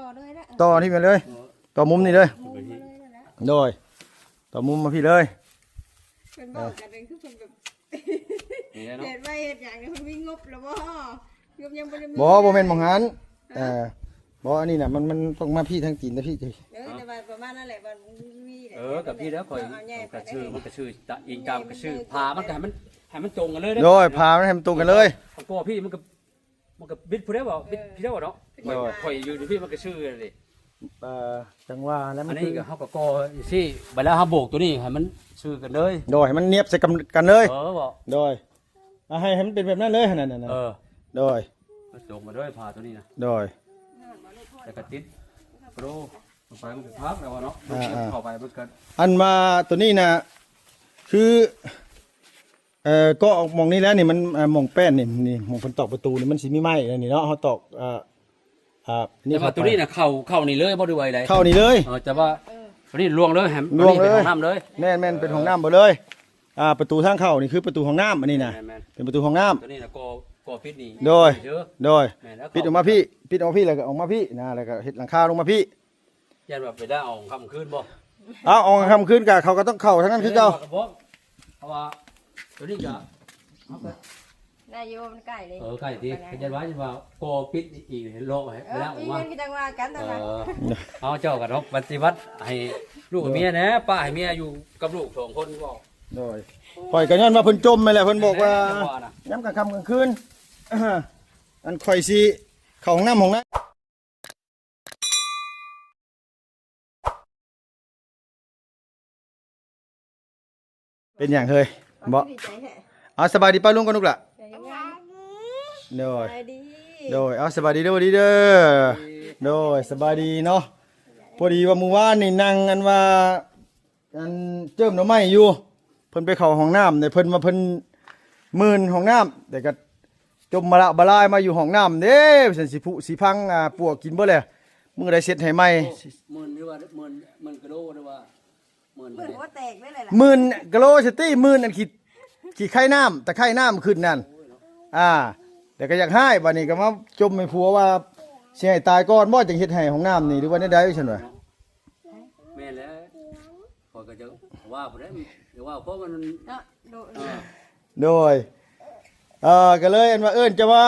ຕໍ່ເລີຍລະ ຕໍ່ທີ່ແມ່ນເລີຍ ຕໍ່ມຸມນີ້ເລີຍ ມຸມມາເລີຍລະ ໂດຍ ຕໍ່ມຸມມາພີ້ເລີຍ ເພິ່ນເວົ້າກັນເປັນຄືເພິ່ນແບບ ນີ້ແຫຼະເນາະ ເຮັດໄວ້ເຮັດຫຍັງນີ້ ເພິ່ນມີງົບແລ້ວບໍ່? ງົບຍັງບໍ່ໄດ້ມີ ບໍ່ ບໍ່ແມ່ນໝ່ອງຫັ້ນ ເອີ ບໍ່ ອັນນີ້ນະ ມັນ ມັນຕ້ອງມາພີ້ທາງຕີນນະ ພີ້ ເອີ ແຕ່ວ່າປະມານນັ້ນແຫຼະ ມັນມີແຫຼະ ເອີ ກັບພີ້ແລ້ວ ຂ້ອຍ ເອົາໃຫຍ່ໄປ ກະຊື່ ມັນກະຊື່ ອີງຕາມກະຊື່ ເອີ ຜ້າມັນກະໃຫ້ມັນ ໃຫ້ມັນຕົງກັນເລີຍເດີ ໂດຍ ຜ້າມັນໃຫ້ມັນຕົງກັນເລີຍ ເພາະວ່າພີ້ມັນກະ ມັນກໍບິດຜູ້ໃດເວົ້າ ເອີ ບິດຜູ້ໃດເວົ້າເນາະ ເອີ ຂ້ອຍ ຂ້ອຍຢູ່ພີ້ມັນກໍຊື່ເດ້ ເອີ ຈັ່ງວ່າແລ້ວ ອັນນີ້ກໍເຮົາກໍກໍ່ຈັ່ງຊີ້ ບາດແລ້ວເຮົາໂບກຕົວນີ້ໃຫ້ມັນຊື່ກັນເລີຍ ໂດຍ ໃຫ້ມັນນຽບໃສ່ກັນ ກັນເລີຍ ເອີ ເວົ້າ ໂດຍ ອ່າ ໃຫ້ ໃຫ້ມັນເປັນແບບນັ້ນເລີຍຫັ້ນນະ ເອີ ໂດຍ ມັນຕົງກັນເລີຍຜ້າຕົວນີ້ນະ ໂດຍ ແລ້ວກໍຕິດໂປຣ ໄປມັນກໍຄັກແລ້ວເນາະ ອ່າໆ ເຂົ້າໄປມັນກໍ ອັນວ່າຕົວນີ້ນະ ຄື ເອີ ກໍອອກໝ່ອງນີ້ແລ້ວນີ້ ມັນ ເອີ ໝ່ອງແປ້ນນີ້ ນີ້ ໝ່ອງເພິ່ນຕອກປະຕູນີ້ ມັນຊິມີໄມ້ອັນນີ້ເນາະ ເຮົາຕອກ ເອີ ອ່າ ນີ້ ແຕ່ວ່າ ເຂົ້າໄປ ຕົວນີ້ນະ ເຂົ້າ ເຂົ້ານີ້ເລີຍບໍ່ ຫຼືວ່າໃດ? ເຂົ້ານີ້ເລີຍ ເອີ ແຕ່ວ່າ ເອີ ຕົວນີ້ລວງເລີຍ ໃຫ້ ລວງເລີຍ ອັນນີ້ເປັນຫ້ອງນ້ຳເລີຍ ແມ່ນໆ ເປັນຫ້ອງນ້ຳເບິດເລີຍ ອ່າ ປະຕູທາງເຂົ້ານີ້ຄືປະຕູຫ້ອງນ້ຳ ອັນນີ້ນະ ແມ່ນໆ ເປັນປະຕູຫ້ອງນ້ຳ ຕົວນີ້ນະ ກໍ ກໍປິດນີ້ ໂດຍ ເດີ ໂດຍ ແມ່ນແລ້ວ ປິດອອກມາພີ້ ປິດອອກມາພີ້ ແລ້ວກໍອອກມາພີ້ນະ ແລ້ວກໍເຮັດຫຼັງຄາລົງມາພີ້ ຢ້ານວ່າໄປໄດ້ອອກຄ່ຳຄືນບໍ່? ເອົາ ອອກຄ່ຳຄືນກະ ເຂົາກໍຕ້ອງເຂົ້າທາງນັ້ນຄືເກົ່າ ເພາະວ່າຕົວນີ້ກະ ໄດ້ຢູ່ ມັນໃກ້ເດ້ ເອີ ໃກ້ຕິ ຢ້ານວ່າ ຢ້ານວ່າກໍປິດອີກ ເລາະໃຫ້ ເອີ ໄປໄດ້ອອກມາ ມີເງິນຄືຈັ່ງວ່າກັນ ເອີ ເອົາ ເຈົ້າກໍຕ້ອງປະຕິບັດໃຫ້ລູກໃຫ້ເມຍແດ່ ປະໃຫ້ເມຍຢູ່ກັບລູກສອງຄົນບໍ່? ໂດຍ ຂ້ອຍກໍຍ້ອນວ່າເພິ່ນຈົ່ມຫັ້ນແຫຼະ ເພິ່ນບອກວ່າ ແມ່ນ ຈັ່ງວ່ານະ ຍາມກາງຄ່ຳກາງຄືນ ອັນຂ້ອຍຊິເຂົ້າຫ້ອງນ້ຳຫ້ອງນ້ຳ ເປັນຫຍັງເຮີ້ຍ ບໍ່? ເອົາ ສະບາຍດີປ້າລຸງກ່ອນລູກຫຼ້າ ໂດຍ ສະບາຍດີ ໂດຍ ເອົາ ສະບາຍດີເດີ ສະບາຍດີເດີ ໂດຍ ສະບາຍດີເນາະ ພໍດີວ່າມື້ວານນີ້ນັ່ງ ອັນວ່າ ອັນເຈີ້ມໜໍ່ໄມ້ຢູ່ ເພິ່ນໄປເຂົ້າຫ້ອງນ້ຳເດ້ ເພິ່ນວ່າເພິ່ນມື່ນຫ້ອງນ້ຳ ແຕ່ກໍຈົ່ມມາລະບາລາຍມາຢູ່ຫ້ອງນ້ຳເດ້ ວ່າຊັ້ນ ຊິຜຸຊິພັງ ອ່າ ປວກກິນເບິດແລ້ວ ມື້ໃດເຊັດໃຫ້ໃໝ່ ໂອ້ ໝື່ນ ຫຼືວ່າໝື່ນ ໝື່ນກິໂລ ຫຼືວ່າໝື່ນ ໝື່ນຫົວແຕກເລີຍແຫຼະ ໝື່ນກິໂລສະຕິ ໝື່ນອັນຂີ້ ຂີ້ໄຄນ້ຳ ຕະໄຄນ້ຳຂຶ້ນນັ້ນ ໂອ້ຍເນາະ ອ່າ ແຕ່ກໍຢາກຮ້າຍ ບາດນີ້ກໍມາຈົ່ມໃຫ້ຜົວວ່າ ຊິໃຫ້ຕາຍກ່ອນບໍ່ ຈຶ່ງເຮັດໃຫ້ຫ້ອງນ້ຳນີ້ ຫຼືວ່າແນວໃດ ວ່າຊັ້ນວ່າ ແມ່ນແລ້ວ ຂ້ອຍກໍຈະວ່າຜູ້ໃດ ຈະວ່າ ເພາະມັນ ເນາະ ໂດຍ ເອີ ໂດຍ ເອີ ກໍເລີຍ ອັນວ່າ ເອີ້ນຈະວ່າ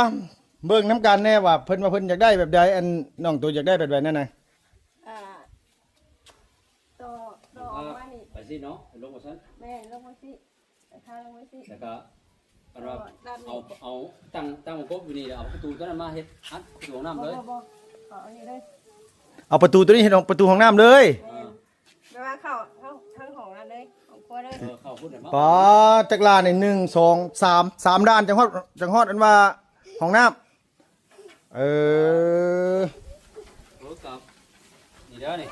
ເບິ່ງນຳກັນແດ່ວ່າ ເພິ່ນວ່າເພິ່ນຢາກໄດ້ແບບໃດ ອັນນ້ອງໂຕຢາກໄດ້ແບບໃດນັ້ນນະ ອ່າ ຕໍ່ ຕໍ່ອອກມານີ້ ໄປຊິເນາະ ລົງມາຊັ້ນ ແມ່ນ ລົງມາຊິ ໄປທາງໄວ້ຊິ ແລ້ວກໍອັນວ່າ ເອົາ ເອົາຕັ້ງ ຕັ້ງກົບຢູ່ນີ້ ແລ້ວເອົາປະຕູຕົວນັ້ນມາເຮັດອັດປະຕູຫ້ອງນ້ຳເລີຍ ບໍ່ ບໍ່ ບໍ່ ເອົາອັນນີ້ເລີຍ ເອົາປະຕູຕົວນີ້ເຮັດປະຕູຫ້ອງນ້ຳເລີຍ ແມ່ນ ແບບວ່າເຂົ້າ ເຂົ້າທາງຫ້ອງນັ້ນເລີຍ ຫ້ອງຄົວເລີຍ ເອີ ເຂົ້າພຸ້ນແຫຼະ ປາ ຈັກລ້ານນີ້ ໜຶ່ງ ສອງ ສາມ ສາມດ້ານ ຈັ່ງຮອດ ຈັ່ງຮອດອັນວ່າຫ້ອງນ້ຳ ເອີ ເອີ ກັບ ນີ້ເດີນີ້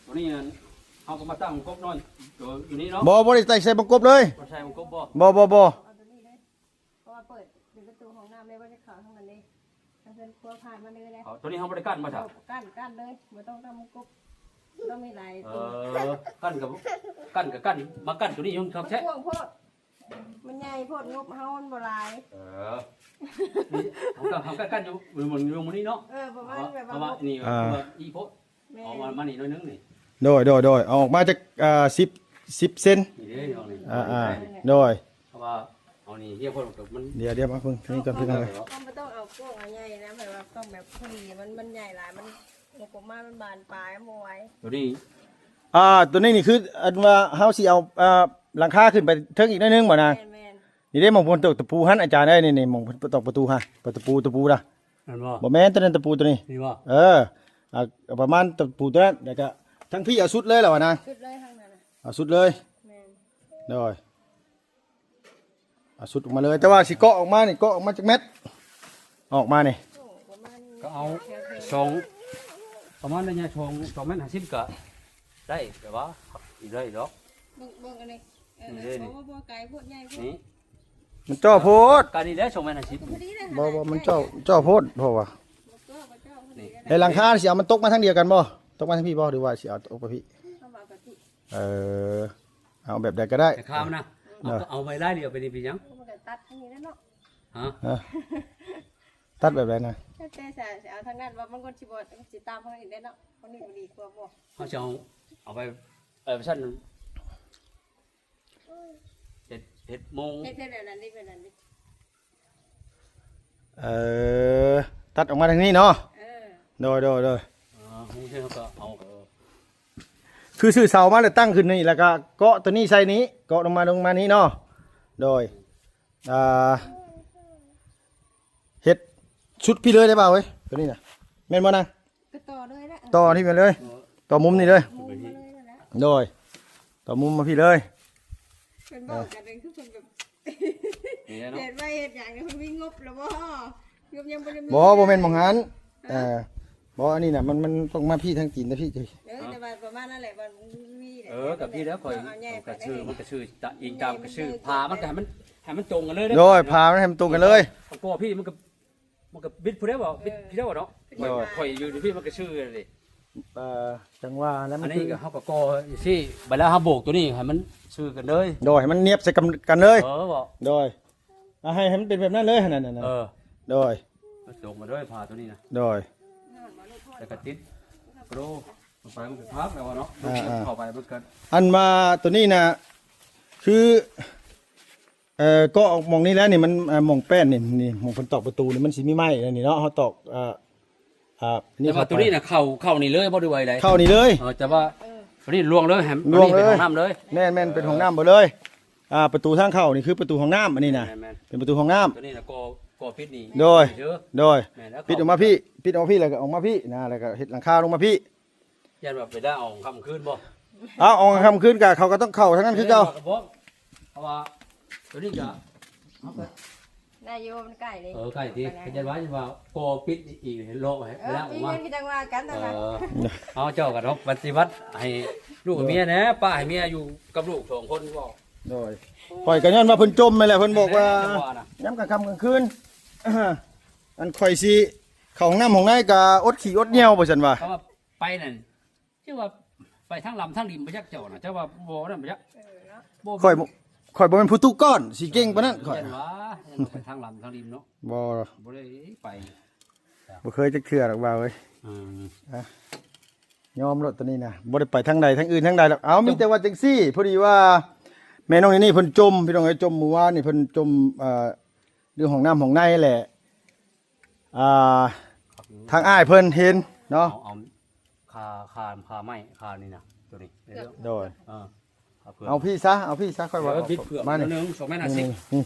ຕົວນີ້ນັ້ນ ເຮົາກໍມາຕັ້ງກົບນ້ອຍ ໂຕຢູ່ນີ້ເນາະ ບໍ່ ບໍ່ໄດ້ໃສ່ ໃສ່ບັງກົບເລີຍ ບໍ່ໃສ່ບັງກົບບໍ່ ບໍ່ ບໍ່ ບໍ່ ເອົາຕົວນີ້ເລີຍ ເພາະວ່າເປີດເປັນປະຕູຫ້ອງນ້ຳແລ້ວ ວ່າຈະເຂົ້າທາງນັ້ນເດ້ ທາງເຮືອນຄົວຜ່ານມາເລີຍແຫຼະ ເອົາ ຕົວນີ້ເຮົາບໍ່ໄດ້ກັ້ນບໍ່ຊະ ກັ້ນ ກັ້ນເລີຍ ບໍ່ຕ້ອງຕັ້ງບັງກົບ ຕ້ອງມີຫຼາຍ ເອີ ກັ້ນກໍ ກັ້ນກໍກັ້ນ ມາກັ້ນຕົວນີ້ຍັງຄັກແທ້ ມັນກວ້າງໂພດ ມັນໃຫຍ່ໂພດ ງົບເຮົາມັນບໍ່ຫຼາຍ ເອີ ນີ້ ເຮົາກໍ ເຮົາກໍກັ້ນຢູ່ ມັນຢູ່ໝ່ອງນີ້ເນາະ ເອີ ປະມານແບບວ່າ ເພາະວ່ານີ້ ອ່າ ຄືວ່າອີ່ໂພດ ແມ່ນ ເອົາມາ ມານີ້ໜ້ອຍໜຶ່ງນີ້ ໂດຍ ໂດຍ ໂດຍ ເອົາອອກມາຈາກ ອ່າ ສິບ ສິບເຊັນ ນີ້ເດ້ ເອົານີ້ ອ່າ ອ່າ ໂດຍ ເພາະວ່າເອົານີ້ ດຽວເພິ່ນມັນ ດຽວ ດຽວມາເບິ່ງນີ້ກ່ອນ ເພິ່ນເອົາໄປ ເຮົາບໍ່ຕ້ອງເອົາກວ້າງເອົາໃຫຍ່ນະ ແບບວ່າຕ້ອງແບບພໍດີ ມັນ ມັນໃຫຍ່ຫຼາຍ ມັນ ງົບປະມານມັນບານປາຍ ມັນບໍ່ໄຫວ ຕົວນີ້ ອ່າ ຕົວນີ້ນີ້ຄືອັນວ່າເຮົາຊິເອົາ ອ່າ ຫຼັງຄາຂຶ້ນໄປເທິງອີກໜ້ອຍໜຶ່ງບໍ່ນາງ ແມ່ນໆ ນີ້ເດ້ ໝ່ອງເພິ່ນຕອກຕະປູຫັ້ນ ອາຈານເອີຍ ນີ້ ນີ້ ໝ່ອງເພິ່ນຕອກປະຕູຫັ້ນ ປະຕູ ຕະປູນະ ແມ່ນບໍ່? ບໍ່ແມ່ນ ຕົວນັ້ນຕະປູຕົວນີ້ ນີ້ບໍ່? ເອີ ເອົາປະມານຕະປູຕົວນັ້ນ ແລ້ວກໍທັງພີ້ເອົາສຸດເລີຍແຫຼະວ່ານະ ສຸດເລີຍທາງນັ້ນນະ ເອົາສຸດເລີຍ ແມ່ນ ໂດຍ ເອົາສຸດອອກມາເລີຍ ແຕ່ວ່າຊິເກາະອອກມານີ້ ເກາະອອກມາຈັກແມັດ ອອກມານີ້ ໂອ້ ປະມານ ກໍເອົາສອງ ປະມານໄລຍະສອງ ສອງແມັດຫ້າສິບກໍໄດ້ ແຕ່ວ່າຊິໄດ້ດອກ ເບິ່ງ ເບິ່ງອັນນີ້ ເອີ ນີ້ເດ້ນີ້ ບໍ່ ບໍ່ ບໍ່ໄກໂພດ ໃຫຍ່ໂພດ ນີ້ ມັນເຈາະໂພດ ກະນີ້ແຫຼະ ສອງແມັດຫ້າສິບ ພໍດີເລີຍ ບໍ່ ບໍ່ ມັນເຈາະ ເຈາະໂພດ ເພາະວ່າ ບໍ່ເຈາະ ບໍ່ເຈາະ ນີ້ ໃນຫຼັງຄາຊິເອົາມັນຕົກມາທາງດຽວກັນບໍ່? ຕົກມາທາງພີ້ບໍ່ ຫຼືວ່າຊິເອົາຕົກໄປພີ້? ເອົາມາກັບພີ້ ເອີ ເອົາແບບໃດກໍໄດ້ ແຕ່ຄາມນະ ເອົາ ເອົາໄວ້ລາຍດຽວໄປນີ້ເປັນຫຍັງ? ມັນກໍຕັດນີ້ແຫຼະເນາະ ຮະ? ຮະ? ຕັດແບບໃດນະ? ແຕ່ຈະເອົາທາງນັ້ນ ວ່າມັນກໍຊິບໍ່ ຊິຕາມທາງນີ້ໄດ້ເນາະ. ທາງນີ້ບໍ່ດີກວ່າບໍ່? ເຮົາຈະເອົາ ເອົາໄປ ເອີ ຊັ້ນ ເຮັດ ເຮັດໂມງ ເຮັດ ເຮັດແບບນັ້ນດິ ແບບນັ້ນດິ. ເອີ ຕັດອອກມາທາງນີ້ເນາະ. ເອີ ໂດຍ ໂດຍ ໂດຍ. ເອີ ໂອເຄ ເຮົາກໍເອົາ ຄືຊື້ເສົາມາແລ້ວຕັ້ງຂຶ້ນນີ້ ແລ້ວກໍເກາະຕົວນີ້ໃສ່ນີ້ ເກາະລົງມາ ລົງມານີ້ເນາະ. ໂດຍ ອ່າ ເຮັດຊຸດພີ້ເລີຍໄດ້ບໍ່ເວີຍ ຕົວນີ້ນະ ແມ່ນບໍ່ນາງ? ກໍຕໍ່ເລີຍແຫຼະ ຕໍ່ທີ່ແມ່ນເລີຍ ເອີ ຕໍ່ມຸມນີ້ເລີຍ ຕໍ່ມຸມມາເລີຍແຫຼະ. ໂດຍ ຕໍ່ມຸມມາພີ້ເລີຍ. ເພິ່ນບອກກັນເອງ ຄືເພິ່ນແບບ ນີ້ແຫຼະເນາະ ເຮັດໄວ້ເຮັດຫຍັງ ເພິ່ນມີງົບແລ້ວບໍ່? ງົບຍັງບໍ່ໄດ້ມີ. ບໍ່ ບໍ່ແມ່ນໝ່ອງຫັ້ນ. ຮະ? ເອີ ບໍ່ ອັນນີ້ນະ ມັນ ມັນຕ້ອງມາພີ້ທາງຕີນນະພີ້. ເອີ ແຕ່ວ່າປະມານນັ້ນແຫຼະ ມັນມີແຫຼະ. ເອີ ກໍພີ້ແລ້ວ ຂ້ອຍ ເອົາໃຫຍ່ ກໍຊື່ ມັນກໍຊື່ ອີງຕາມກໍຊື່ ຜ່າມັນກໍໃຫ້ມັນ ໃຫ້ມັນຕົງກັນເລີຍເດີ. ໂດຍ ຜ່າມັນໃຫ້ມັນຕົງກັນເລີຍ. ກໍພີ້ມັນກໍ ມັນກໍບິດຜູ້ໃດບໍ່ ບິດ ເອີ ພີ່ໃດບໍ່ເນາະ. ໂດຍ ຂ້ອຍຢູ່ທີ່ພີ້ມັນກໍຊື່ກັນເດ້. ເອີ ຈັ່ງວ່າແລ້ວ ອັນນີ້ກໍເຮົາກໍກໍ່ຈັ່ງຊີ້ ບັດແລ້ວເຮົາໂບກຕົວນີ້ໃຫ້ມັນຊື່ກັນເລີຍ. ໂດຍ ໃຫ້ມັນນຽບໃສ່ກັນ ກັນເລີຍ. ເອີ ບໍ່ ໂດຍ ອ່າ ໃຫ້ ໃຫ້ມັນເປັນແບບນັ້ນເລີຍຫັ້ນນະ. ເອີ ໂດຍ ມັນຕົງມາເລີຍ ຜ່າຕົວນີ້ນະ. ໂດຍ ແລ້ວກໍຕິດໂກຣ ໄປ ມັນກໍຄັກແລ້ວເນາະ. ອ່າ ເຂົ້າໄປມັນກໍ ອັນວ່າຕົວນີ້ນະ ຄື ເອີ ກໍອອກໝ່ອງນີ້ແລ້ວນີ້ ມັນ ເອີ ໝ່ອງແປ້ນນີ້ ນີ້ ໝ່ອງເພິ່ນຕອກປະຕູນີ້ ມັນຊິມີໄມ້ອັນນີ້ເນາະ ເຮົາຕອກ ເອີ ອ່າ ນີ້ ແຕ່ວ່າຕົວນີ້ນະ ເຂົ້າ ເຂົ້ານີ້ເລີຍບໍ່ ຫຼືວ່າໃດ? ເຂົ້ານີ້ເລີຍ. ເອີ ແຕ່ວ່າ ເອີ ຕົວນີ້ລວງເລີຍ ໃຫ້ ລວງເລີຍ ມັນເປັນຫ້ອງນ້ຳເລີຍ. ແມ່ນໆ ເປັນຫ້ອງນ້ຳເບິດເລີຍ. ອ່າ ປະຕູທາງເຂົ້ານີ້ຄືປະຕູຫ້ອງນ້ຳ ອັນນີ້ນະ ແມ່ນໆ ເປັນປະຕູຫ້ອງນ້ຳ. ຕົວນີ້ນະ ກໍ ກໍປິດນີ້ ໂດຍ ເດີ ໂດຍ ແມ່ນແລ້ວ ປິດອອກມາພີ້ ປິດອອກມາພີ້ ແລ້ວກໍອອກມາພີ້ນະ ແລ້ວກໍເຮັດຫຼັງຄາລົງມາພີ້. ຢ້ານວ່າໄປໄດ້ອອກຄ່ຳຄືນບໍ່? ເອົາ ອອກຄ່ຳຄືນກະເຂົາກໍຕ້ອງເຂົ້າທາງນັ້ນຄືເກົ່າ. ເອີ ກໍບອກ ເພາະວ່າຕົວນີ້ກະ ເຮົາກໍ ໄດ້ຢູ່ ມັນໃກ້ເດ້. ເອີ ໃກ້ຕິ ໄປໄດ້ ກໍຢ້ານວ່າ ຢ້ານວ່າກໍປິດອີກ ເລາະໃຫ້ ເອີ ແລ້ວອອກມາ ປີນີ້ຄືຈັ່ງວ່າກັນ. ເອີ ເນາະ ເຮົາເຈົ້າກໍຕ້ອງປະຕິບັດໃຫ້ລູກໃຫ້ເມຍແດ່ ປ້າໃຫ້ເມຍຢູ່ກັບລູກສອງຄົນບໍ່? ໂດຍ ຂ້ອຍກໍຍ້ອນວ່າເພິ່ນຈົ່ມນັ້ນແຫຼະ ເພິ່ນບອກວ່າ ແມ່ນ ຈັ່ງວ່ານະ ຍາມກາງຄ່ຳກາງຄືນ ອັນຂ້ອຍຊິເຂົ້າຫ້ອງນ້ຳຫ້ອງໃນກໍອົດຂີ້ອົດຍ່ຽວ ວ່າຊັ້ນວ່າ ເພາະວ່າໄປນັ້ນ ເຈົ້າວ່າໄປທາງລຳທາງລິມບໍ່ຈັກເຈົ້ານະ ເຈົ້າວ່າບໍ່ນັ້ນບໍ່ຈັກ. ເອີ ເນາະ ບໍ່ ຂ້ອຍບໍ່ ຂ້ອຍບໍ່ແມ່ນຜູ້ຕຸກກ້ອນ ຊິເກັ່ງປານນັ້ນຂ້ອຍ. ຢ້ານວ່າ ຢ້ານວ່າໄປທາງລຳທາງລິມເນາະ. ບໍ່ ບໍ່ໄດ້ໄປ ບໍ່ເຄີຍຈັກເທື່ອດອກບ່າວເອີຍ. ອືມ ອ່ະ ຍອມໂລດຕົວນີ້ນະ ບໍ່ໄດ້ໄປທາງໃດທາງອື່ນທາງໃດດອກ. ເອົາ ມີແຕ່ວ່າຈັ່ງຊີ້ ພໍດີວ່າແມ່ນ້ອງນີ້ເພິ່ນຈົ່ມ ພີ່ນ້ອງເອີຍ ຈົ່ມມື້ວານນີ້ເພິ່ນຈົ່ມ ເອີ ເລື່ອງຫ້ອງນ້ຳຫ້ອງໃນແຫຼະ. ອ່າ ທາງອ້າຍເພິ່ນເຫັນເນາະ ເອົາ ເອົາ ຄ່າ ຄ່າ ຄ່າໄມ້ ຄ່ານີ້ນະ ຕົວນີ້ ໂດຍ ເອີ ເອົາພີ່ຊະ ເອົາພີ່ຊະ ຂ້ອຍວ່າ ເອີ ບິດເຜືອກ ມານີ້ ໜຶ່ງ ສອງແມັດຫ້າສິບ ນີ້ ນີ້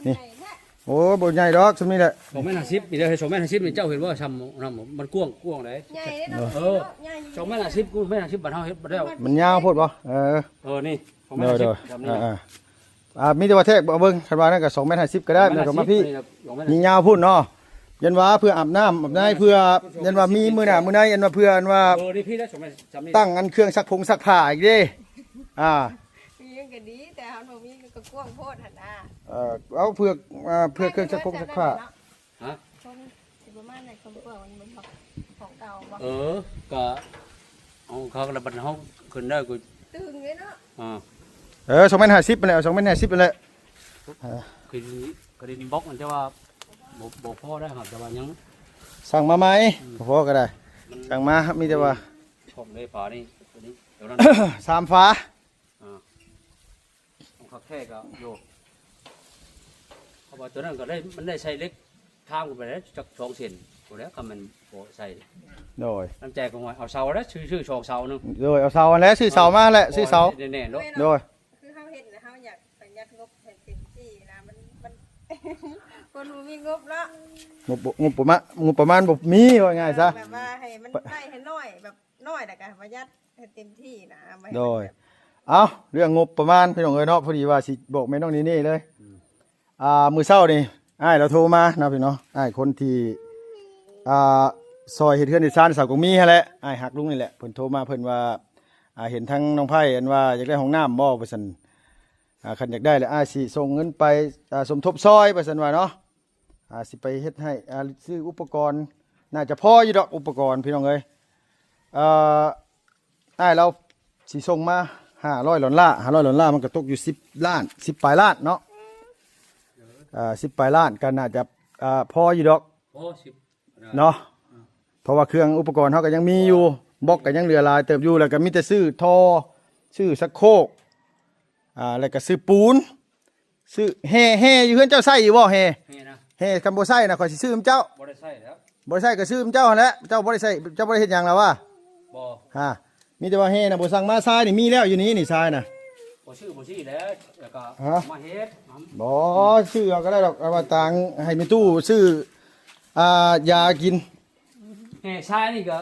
ນີ້ ໂອ້ ບໍ່ໃຫຍ່ດອກ ສ່ຳນີ້ແຫຼະ ສອງແມັດຫ້າສິບ ນີ້ເດີ ສອງແມັດຫ້າສິບນີ້ ເຈົ້າເຫັນບໍ່ ຊ່ຳ ນ້ຳ ມັນກວ້າງ ກວ້າງໃດ ໃຫຍ່ເດ້ເນາະ ເອີ ເນາະ ໃຫຍ່ຢູ່ ສອງແມັດຫ້າສິບ ກູແມ່ນຫ້າສິບ ບາດເຮົາເຮັດບໍ່ໄດ້ ມັນຍາວໂພດບໍ່ ເອີ ເອີ ນີ້ ສອງແມັດຫ້າສິບ ຊ່ຳນີ້ ອ່າ ອ່າ ມີແຕ່ວ່າແທກ ເບິ່ງ ຄັນວ່ານັ້ນກໍສອງແມັດຫ້າສິບກໍໄດ້ ສອງແມັດຫ້າສິບ ແມ່ນບໍ່ ພີ່ ນີ້ນະ ສອງແມັດຫ້າສິບ ມີຍາວພຸ້ນເນາະ ຢ້ານວ່າເພື່ອອາບນ້ຳອາບໃນ ເພື່ອ ຢ້ານວ່າມີມື້ໜ້າມື້ໃນ ຢ້ານວ່າເພື່ອ ອັນວ່າ ເອີ ນີ້ພີ່ ໄດ້ສອງແມັດ ຊ່ຳນີ້ ຕັ້ງອັນເຄື່ອງຊັກຜົງຊັກຜ້າອີກເດ້ ອ່າ ມີມັນກໍດີ ແຕ່ເຮົາບໍ່ມີກໍກວ້າງໂພດຫັ້ນນະ ເອີ ເອົາເພື່ອ ອ່າ ເພື່ອເຄື່ອງຊັກຜົງຊັກຜ້າ ຮະ ຊ່ວງ ຊິປະມານໃດ ເຄື່ອງເປື້ອນມັນບໍ່ ຂອງເກົ່າບໍ່ ເອີ ກະເອົາເຂົາລະບັດເຮົາຂຶ້ນໄດ້ກໍຕຶງເດ້ເນາະ ອ່າ ເອີ ສອງແມັດຫ້າສິບຫັ້ນແຫຼະ ເອົາສອງແມັດຫ້າສິບຫັ້ນແຫຼະ ເອີ ຄືກະດິນບລັອກມັນຈະວ່າບໍ່ ບໍ່ພໍໄດ້ຫາກ ແຕ່ວ່າຍັງສັ່ງມາໃໝ່ ອືມ ບໍ່ພໍກໍໄດ້ ມັນສັ່ງມາ ມີແຕ່ວ່າ ຂອງໃນຝານີ້ ຕົວນີ້ ຕົວນັ້ນ ສາມຝາ ອ່າ ຂອງຄັກແທ້ກໍຢູ່ ເພາະວ່າຕົວນັ້ນກໍໄດ້ ມັນໄດ້ໃສ່ເຫຼັກທາງຂຶ້ນໄປແລ້ວຈັກສອງເຊັນພຸ້ນແຫຼະ ຄັນແມ່ນບໍ່ໃສ່ ໂດຍ ນ້ຳໃຈກໍວ່າເອົາເສົາແລ້ວ ຊື້ ຊື້ສອງເສົາໜຶ່ງ ໂດຍ ເອົາເສົາຫັ້ນແຫຼະ ຊື້ເສົາມາແຫຼະ ຊື້ເສົາແໜ້ນໆໂລດ ໂດຍ ຄືເຮົາເຮັດນະ ເຮົາຢາກປະຢັດງົບໃຫ້ເຕັມທີ່ນະ ມັນ ມັນ ຄົນບໍ່ມີງົບເນາະ ງົບ ງົບປະມານ ງົບປະມານບໍ່ມີ ວ່າງ່າຍຊະ ເອີ ແບບວ່າໃຫ້ມັນໄດ້ໃຫ້ໜ້ອຍ ແບບ ນ້ອຍແລ້ວກໍປະຢັດໃຫ້ເຕັມທີ່ນະ ບໍ່ໃຫ້ ໂດຍ ມັນແບບ ເອົ້າ ເລື່ອງງົບປະມານ ພີ່ນ້ອງເອີຍເນາະ ພໍດີວ່າຊິບອກແມ່ນ້ອງນີ່ໆເລີຍ ອືມ ອ່າ ມື້ເຊົ້ານີ້ອ້າຍລາວໂທມາເນາະ ພີ່ນ້ອງ ອ້າຍຄົນທີ່ ອ່າ ຊ່ອຍເຮັດເຮືອນເຮັດຊານສາວກົງມີຫັ້ນແຫຼະ ອ້າຍຮັກລຸງນີ້ແຫຼະ ເພິ່ນໂທມາ ເພິ່ນວ່າ ອ່າ ເຫັນທາງນ້ອງໄພອັນວ່າຢາກໄດ້ຫ້ອງນ້ຳບໍ່ ວ່າຊັ້ນ ອ່າ ຄັນຢາກໄດ້ແລ້ວອ້າຍຊິສົ່ງເງິນໄປ ອ່າ ສົມທົບຊ່ອຍ ວ່າຊັ້ນວ່າເນາະ. ອ່າ ຊິໄປເຮັດໃຫ້ ອ່າ ຊື້ອຸປະກອນ ໜ້າຈະພໍຢູ່ດອກ ອຸປະກອນ ພີ່ນ້ອງເອີຍ ເອີ ອ້າຍລາວຊິສົ່ງມາຫ້າຮ້ອຍດອນລາ ຫ້າຮ້ອຍດອນລາ ມັນກໍຕົກຢູ່ສິບລ້ານ ສິບປາຍລ້ານເນາະ ເອີ ສິບປາຍລ້ານ ກໍໜ້າຈະ ອ່າ ພໍຢູ່ດອກ ໂອ້ ສິບ ເນາະ ເພາະວ່າເຄື່ອງອຸປະກອນເຮົາກໍຍັງມີຢູ່ ບລັອກກໍຍັງເຫຼືອຫຼາຍເຕີບຢູ່ ແລ້ວກໍມີແຕ່ຊື້ທໍ່ ຊື້ຊັກໂຄກ ອ່າ ແລ້ວກໍຊື້ປູນ ຊື້ແຮ່ ແຮ່ຢູ່ເຮືອນເຈົ້າໃຊ້ຢູ່ບໍ່ ແຮ່ ແຮ່ນະ ແຮ່ ຄັນບໍ່ໃຊ້ນະ ຂ້ອຍຊິຊື້ນຳເຈົ້າ ບໍ່ໄດ້ໃຊ້ແລ້ວ ບໍ່ໄດ້ໃຊ້ກໍຊື້ນຳເຈົ້າຫັ້ນແຫຼະ ເຈົ້າບໍ່ໄດ້ໃຊ້ ເຈົ້າບໍ່ໄດ້ເຮັດຫຍັງລະວະ ບໍ່ ຮະ ມີແຕ່ວ່າແຮ່ນະ ບໍ່ສັ່ງມາ ຊາຍນີ້ມີແລ້ວຢູ່ນີ້ນີ້ ຊາຍນະ ບໍ່ຊື້ບໍ່ຊີ້ແລ້ວ ແລ້ວກໍ ຮະ ມາເຮັດ ບໍ່ ຊື້ເອົາກໍໄດ້ດອກ ເອົາວ່າຕາງໃຫ້ແມ່ຕູ້ຊື້ ອ່າ ຢາກິນ ແຮ່ຊາຍນີ້ກໍ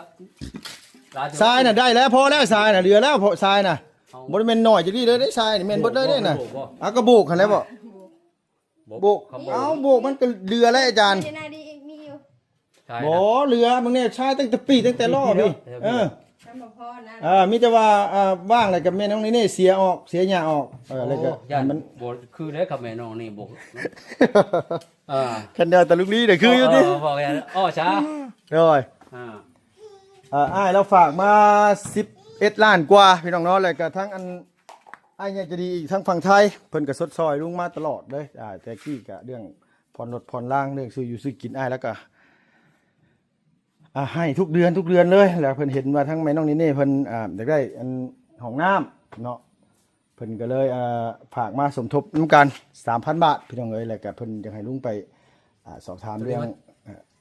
ຫຼາຍເຕີບ ຊາຍນະໄດ້ແລ້ວ ພໍແລ້ວ ຊາຍນະເຫຼືອແລ້ວ ເພາະຊາຍນະ ເອົາ ບໍ່ໄດ້ແມ່ນໜ້ອຍຈັກນີ້ເລີຍເດ້ ຊາຍນີ້ແມ່ນເບິດເລີຍເດ້ນະ ໂບກ ໂບກ ໂບກ ອ່ະ ກໍໂບກຫັ້ນແຫຼະບໍ່ ໂບກ ໂບກ ເອົາ ໂບກມັນກໍເຫຼືອແລ້ວອາຈານ ມີຢູ່ ຊາຍນະ ບໍ່ເຫຼືອ ມຶງແນ່ ຊາຍຕັ້ງແຕ່ປີກ ຕັ້ງແຕ່ລໍ້ພີ້ ເອີ ມັນບໍ່ພໍນະ ເອີ ມີແຕ່ວ່າ ອ່າ ວ່າງແລ້ວກໍແມ່ນ້ອງນີ້ເນເສຍອອກ ເສຍຫຍ້າອອກ ເອີ ແລ້ວກໍ ໂອ້ ຢ້ານມັນບໍ່ຄືເດ້ ຄັບແມ່ນ້ອງນີ້ບໍ່ ອ່າ ຄັນແນວຕະລຸກລີເດ້ຄືຢູ່ຕິ ເອີ ເວົ້າແມ່ນ ອໍ ຊາ ໂດຍ ອ່າ ອ່າ ອ້າຍລາວຝາກມາສິບເອັດລ້ານກວ່າ ພີ່ນ້ອງເນາະ ແລ້ວກໍທັງອັນ ອ້າຍໃຫຍ່ໃຈດີອີກ ທາງຝັ່ງໄທ ເພິ່ນກໍຊົດຊ່ອຍລຸງມາຕະຫຼອດເລີຍ ອ່າ ແຕ່ກີ້ກໍເລື່ອງຜ່ອນລົດຜ່ອນລາງ ເລື່ອງຊື້ຢູ່ຊື້ກິນ ອ້າຍລາວກໍ ອ່າ ໃຫ້ທຸກເດືອນ ທຸກເດືອນເລີຍ ແລ້ວເພິ່ນເຫັນວ່າທາງແມ່ນ້ອງເນເນ່ເພິ່ນ ອ່າ ຢາກໄດ້ອັນຫ້ອງນ້ຳເນາະ ເພິ່ນກໍເລີຍ ອ່າ ຝາກມາສົມທົບນຳກັນສາມພັນບາດ ພີ່ນ້ອງເອີຍ ແລ້ວກໍເພິ່ນຢາກໃຫ້ລຸງໄປ ອ່າ ສອບຖາມເລື່ອງ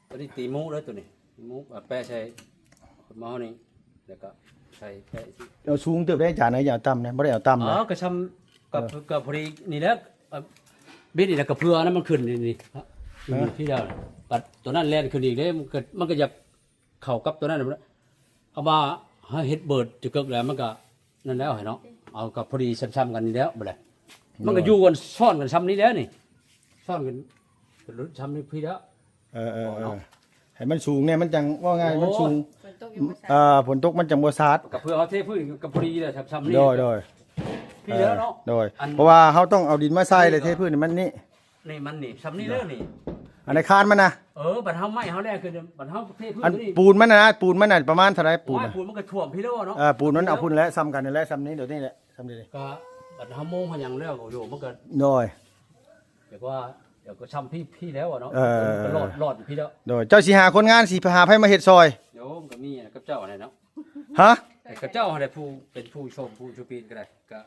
ໂຕນີ້ຕີໝູກເດີ ໂຕນີ້ຕີໝູກ ອ່າ ແປະໃສ່ໝໍ້ນີ້ ແລ້ວກໍໃສ່ແປະ ເອົາສູງເຕີບໄດ້ອາຈານເອີຍ ຢ່າເອົາຕ່ຳນະ ບໍ່ໄດ້ເອົາຕ່ຳນະ ອໍ ກໍຊ່ຳ ກໍ ເອີ ກໍພໍດີນີ້ແຫຼະ ອ່າ ບິດນີ້ແຫຼະ ກໍເພື່ອອັນນັ້ນມັນຂຶ້ນນີ້ ນີ້ ເອີ ນີ້ທີ່ແລ້ວ ບັດໂຕນັ້ນແລ່ນຂຶ້ນອີກເດ້ ມັນກໍ ມັນກໍຢາກເຂົ້າກັບໂຕນັ້ນ ເອົາວ່າໃຫ້ເຮັດເບີດຈະເກີກແລ້ວ ມັນກໍນັ້ນແລ້ວໃຫ້ເນາະ ເອົາກໍພໍດີຊ່ຳໆກັນນີ້ແລ້ວ ບັດໃດ ມັນກໍຢູ່ກັນຊ້ອນກັນຊ່ຳນີ້ແລ້ວນີ້ ຊ້ອນກັນຊ່ຳນີ້ພີ້ແລ້ວ ເອີໆໆ ໃຫ້ມັນສູງແດ່ ມັນຈັ່ງ ເວົ້າງ່າຍ ໂອ້ ມັນສູງ ຝົນຕົກຍັງບໍ່ສາດ ອ່າ ຝົນຕົກມັນຈັ່ງບໍ່ສາດ ກໍເພື່ອເຮົາເທພື້ນກໍພໍດີແຫຼະ ຊ່ຳໆນີ້ ໂດຍໆ ພີ້ແລ້ວເນາະ ເອີ ໂດຍ ອັນ ເພາະວ່າເຮົາຕ້ອງເອົາດິນມາໃສ່ ແລ້ວເທພື້ນໃຫ້ມັນນີ້ ນີ້ມັນນີ້ ຊ່ຳນີ້ເດີນີ້ ອັນໃນຄານມັນນະ ເອີ ບັດເຮົາໄມ້ເຮົາແລ້ວຄື ບັດເຮົາເທພື້ນ ອັນນີ້ ປູນມັນນະ ປູນມັນນະປະມານເທົ່າໃດ ປູນ ໂອ້ຍ ນະ ປູນມັນກໍຖ້ວມພີ້ແລ້ວເນາະ ເອີ ປູນມັນເອົາພຸ້ນແຫຼະ ຊ່ຳກັນນີ້ແຫຼະ ຊ່ຳນີ້ໂດດນີ້ແຫຼະ ຊ່ຳນີ້ ກໍບັດເຮົາໂມງເຮົາຫຍັງແລ້ວ ໂອ້ໂຫ ມັນກໍ ໂດຍ ແຕ່ວ່າ ດຽວກໍຊ່ຳພີ້ ພີ້ແລ້ວເນາະ ເອີ ມັນກໍລອດ ລອດພີ້ແລ້ວ ໂດຍ ເຈົ້າຊິຫາຄົນງານ ຊິຫາໃຜມາເຮັດຊ່ອຍ ໂຍມກໍມີກັບເຈົ້າຫັ້ນແຫຼະເນາະ ຮະ ແຕ່ກັບເຈົ້າຫັ້ນແຫຼະ ຜູ້ເປັນຜູ້ຊົມ ຜູ້ຊຸປີນກໍໄດ້ ກໍ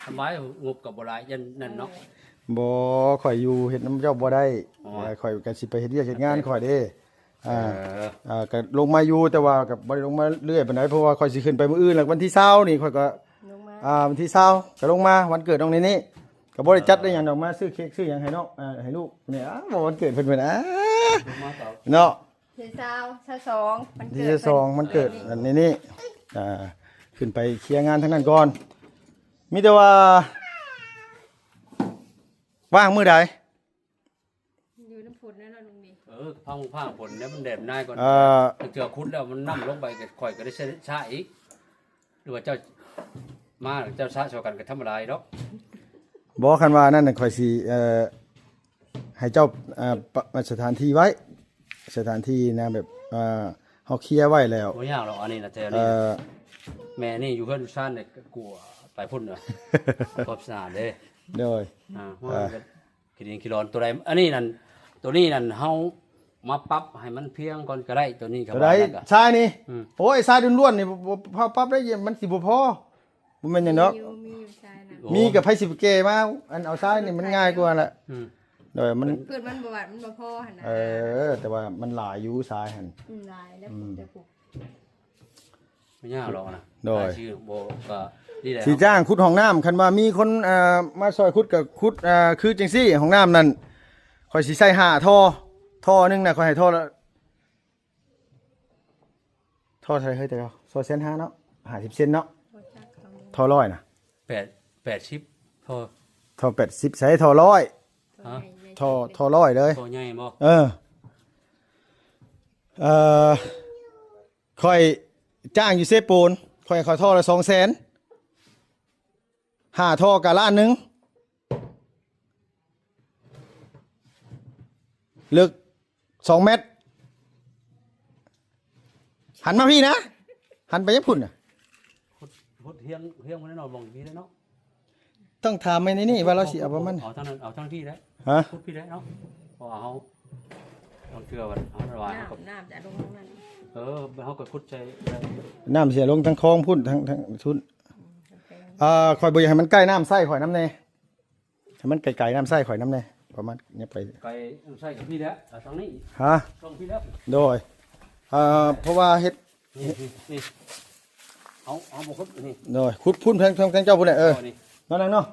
ສະບາຍ ງົບກໍບໍ່ຫຼາຍ ຢ່າງນັ້ນເນາະ ບໍ່ ຂ້ອຍຢູ່ເຮັດນຳເຈົ້າບໍ່ໄດ້ ອໍ ຂ້ອຍກໍຊິໄປເຮັດວຽກເຮັດງານຂ້ອຍເດ້ ອ່າ ເອີ ອ່າ ກໍລົງມາຢູ່ ແຕ່ວ່າກໍບໍ່ໄດ້ລົງມາເລື້ອຍປານໃດ ເພາະວ່າຂ້ອຍຊິຂຶ້ນໄປມື້ອື່ນ ແລ້ວວັນທີຊາວນີ້ຂ້ອຍກໍ ລົງມາ ອ່າ ວັນທີຊາວກໍລົງມາ ວັນເກີດນ້ອງເນເນ່ ກໍບໍ່ໄດ້ຈັດໄດ້ຫຍັງດອກ ມາຊື້ເຄ້ກຊື້ຫຍັງໃຫ້ນ້ອງ ອ່າ ໃຫ້ລູກນີ້ ອ້າ ເວົ້າວັນເກີດເພິ່ນເພິ່ນ ອ້າ ລົງມາເຈົ້າ ເນາະ ທີຊາວ ຊາວສອງ ວັນເກີດ ທີຊາວສອງ ວັນເກີດ ເພິ່ນ ອັນນີ້ນີ້ ອ່າ ຂຶ້ນໄປເຄຍງານທາງນັ້ນກ່ອນ ມີແຕ່ວ່າ ວ່າງມື້ໃດ? ຢູ່ນຳຝົນແລ້ວເນາະລຸງນີ້ ເອີ ພັງ ພັງຝົນແລ້ວ ມັນແດດນາຍກ່ອນ ເອີ ເທື່ອຂຸດແລ້ວມັນນ້ຳລົງໄປ ຂ້ອຍກໍໄດ້ໃຊ້ ໃຊ້ອີກ ຫຼືວ່າເຈົ້າມາ ເຈົ້າຊະຊ່ອຍກັນກໍທຳມະດາດອກ ບໍ່ ຄັນວ່ານັ້ນຂ້ອຍຊິ ເອີ ໃຫ້ເຈົ້າ ເອີ ປະ ສະຖານທີ່ໄວ້ ສະຖານທີ່ນະ ແບບ ເອີ ເຮົາເຄຍໄວ້ແລ້ວ ບໍ່ຍາກດອກ ອັນນີ້ນະ ແຖວນີ້ ເອີ ແມ່ນີ້ຢູ່ເຮືອນຢູ່ຊານນີ້ ກະກົວໄປພຸ້ນ ຄວາມສະອາດເດ້ ໂດຍ ອ່າ ເອີ ຂີ້ດິນຂີ້ຫຼອນ ໂຕໃດ ອັນນີ້ນັ້ນ ໂຕນີ້ນັ້ນ ເຮົາມາປັບໃຫ້ມັນພຽງກ່ອນກໍໄດ້ ໂຕນີ້ກໍ ໂຕໃດ ວ່າແລ້ວກໍ ຊາຍນີ້ ອືມ ໂອ້ຍ ຊາຍລ້ວນໆນີ້ ບໍ່ ບໍ່ພໍປັບໄດ້ ມັນຊິບໍ່ພໍ ບໍ່ແມ່ນຫຍັງດອກ ມີຢູ່ ມີຢູ່ຊາຍນະ ໂອ້ ມີກໍໃຜຊິໄປແກ່ມາ ອັນເອົາຊາຍນີ້ມັນງ່າຍກວ່າລະ ອືມ ໂດຍ ມັນ ພື້ນມັນບໍ່ຫວານ ມັນບໍ່ພໍຫັ້ນນະ ເອີ ແຕ່ວ່າມັນຫຼາຍຢູ່ຊາຍຫັ້ນ ອືມ ຫຼາຍແລ້ວ ອືມ ແຕ່ປູກ ບໍ່ຍາກດອກນະ ໂດຍ ຊິບໍ່ ກໍນີ້ແຫຼະ ຊິຈ້າງຂຸດຫ້ອງນ້ຳ ຄັນວ່າມີຄົນ ອ່າ ມາຊ່ອຍຂຸດກໍຂຸດ ອ່າ ຄືຈັ່ງຊີ້ ຫ້ອງນ້ຳນັ້ນ ຂ້ອຍຊິໃສ່ຫ້າທໍ່ ທໍ່ໜຶ່ງນະ ຂ້ອຍໃຫ້ທໍ່ລະ ທໍ່ເທົ່າໃດເຮີ້ ແຕ່ເຮົາ ສອງແສນຫ້າເນາະ ຫ້າສິບເຊັນເນາະ ບໍ່ຈັກເຂົາ ທໍ່ຮ້ອຍນະ ແປດ ແປດສິບ ທໍ່ ທໍ່ແປດສິບ ໃສ່ທໍ່ຮ້ອຍ ຮະ ທໍ່ ທໍ່ຮ້ອຍເລີຍ ທໍ່ໃຫຍ່ບໍ່ ເອີ ເອີ ຂ້ອຍຈ້າງຢູ່ເຊໂປນ ຂ້ອຍ ຂ້ອຍທໍ່ລະສອງແສນ ຫ້າທໍ່ກະລ້ານໜຶ່ງ ເລິກສອງແມັດ ຫັນມາພີ້ນະ ຫັນໄປທາງພຸ້ນນະ ຫົດ ຫົດຮຽງ ຮຽງມາແນ່ນອນ ມອງພີ້ແລ້ວເນາະ ຕ້ອງຖາມໄອ້ນີ້ນີ້ວ່າລາວຊິເອົາປະມານ ເອົາທາງນັ້ນ ເອົາທາງພີ້ແລ້ວ ຮະ ຂຸດພີ້ແລ້ວເນາະ ເພາະວ່າເຮົາ ເທື່ອວ່າເຮົາວ່າ ນ້ຳ ເຮົາກໍ ນ້ຳຈະລົງທາງນັ້ນ ເອີ ເຮົາກໍຂຸດໃສ່ ນ້ຳຊິລົງທາງຄອງພຸ້ນ ທາງ ທາງພຸ້ນ ອືມ ອ່າ ຂ້ອຍບໍ່ຢາກໃຫ້ມັນໃກ້ນ້ຳໃຊ້ຂ້ອຍນຳແດ່ ໃຫ້ມັນໄກໆນ້ຳໃຊ້ຂ້ອຍນຳແດ່ ປະມານ ຍັບໄປ ໄກນ້ຳໃຊ້ກັບພີ້ແຫຼະ ເອົາທາງນີ້ ຮະ ທາງພີ້ແຫຼະ ໂດຍ ອ່າ ເພາະວ່າເຮັດ ນີ້ ນີ້ ນີ້ ເອົາ ເອົາບໍ່ຂຸດນີ້ ໂດຍ ຂຸດພຸ້ນທາງ ທາງ ທາງເຈົ້າພຸ້ນແຫຼະ ເອີ ເອີ ນີ້ ມານັ່ງເນາະ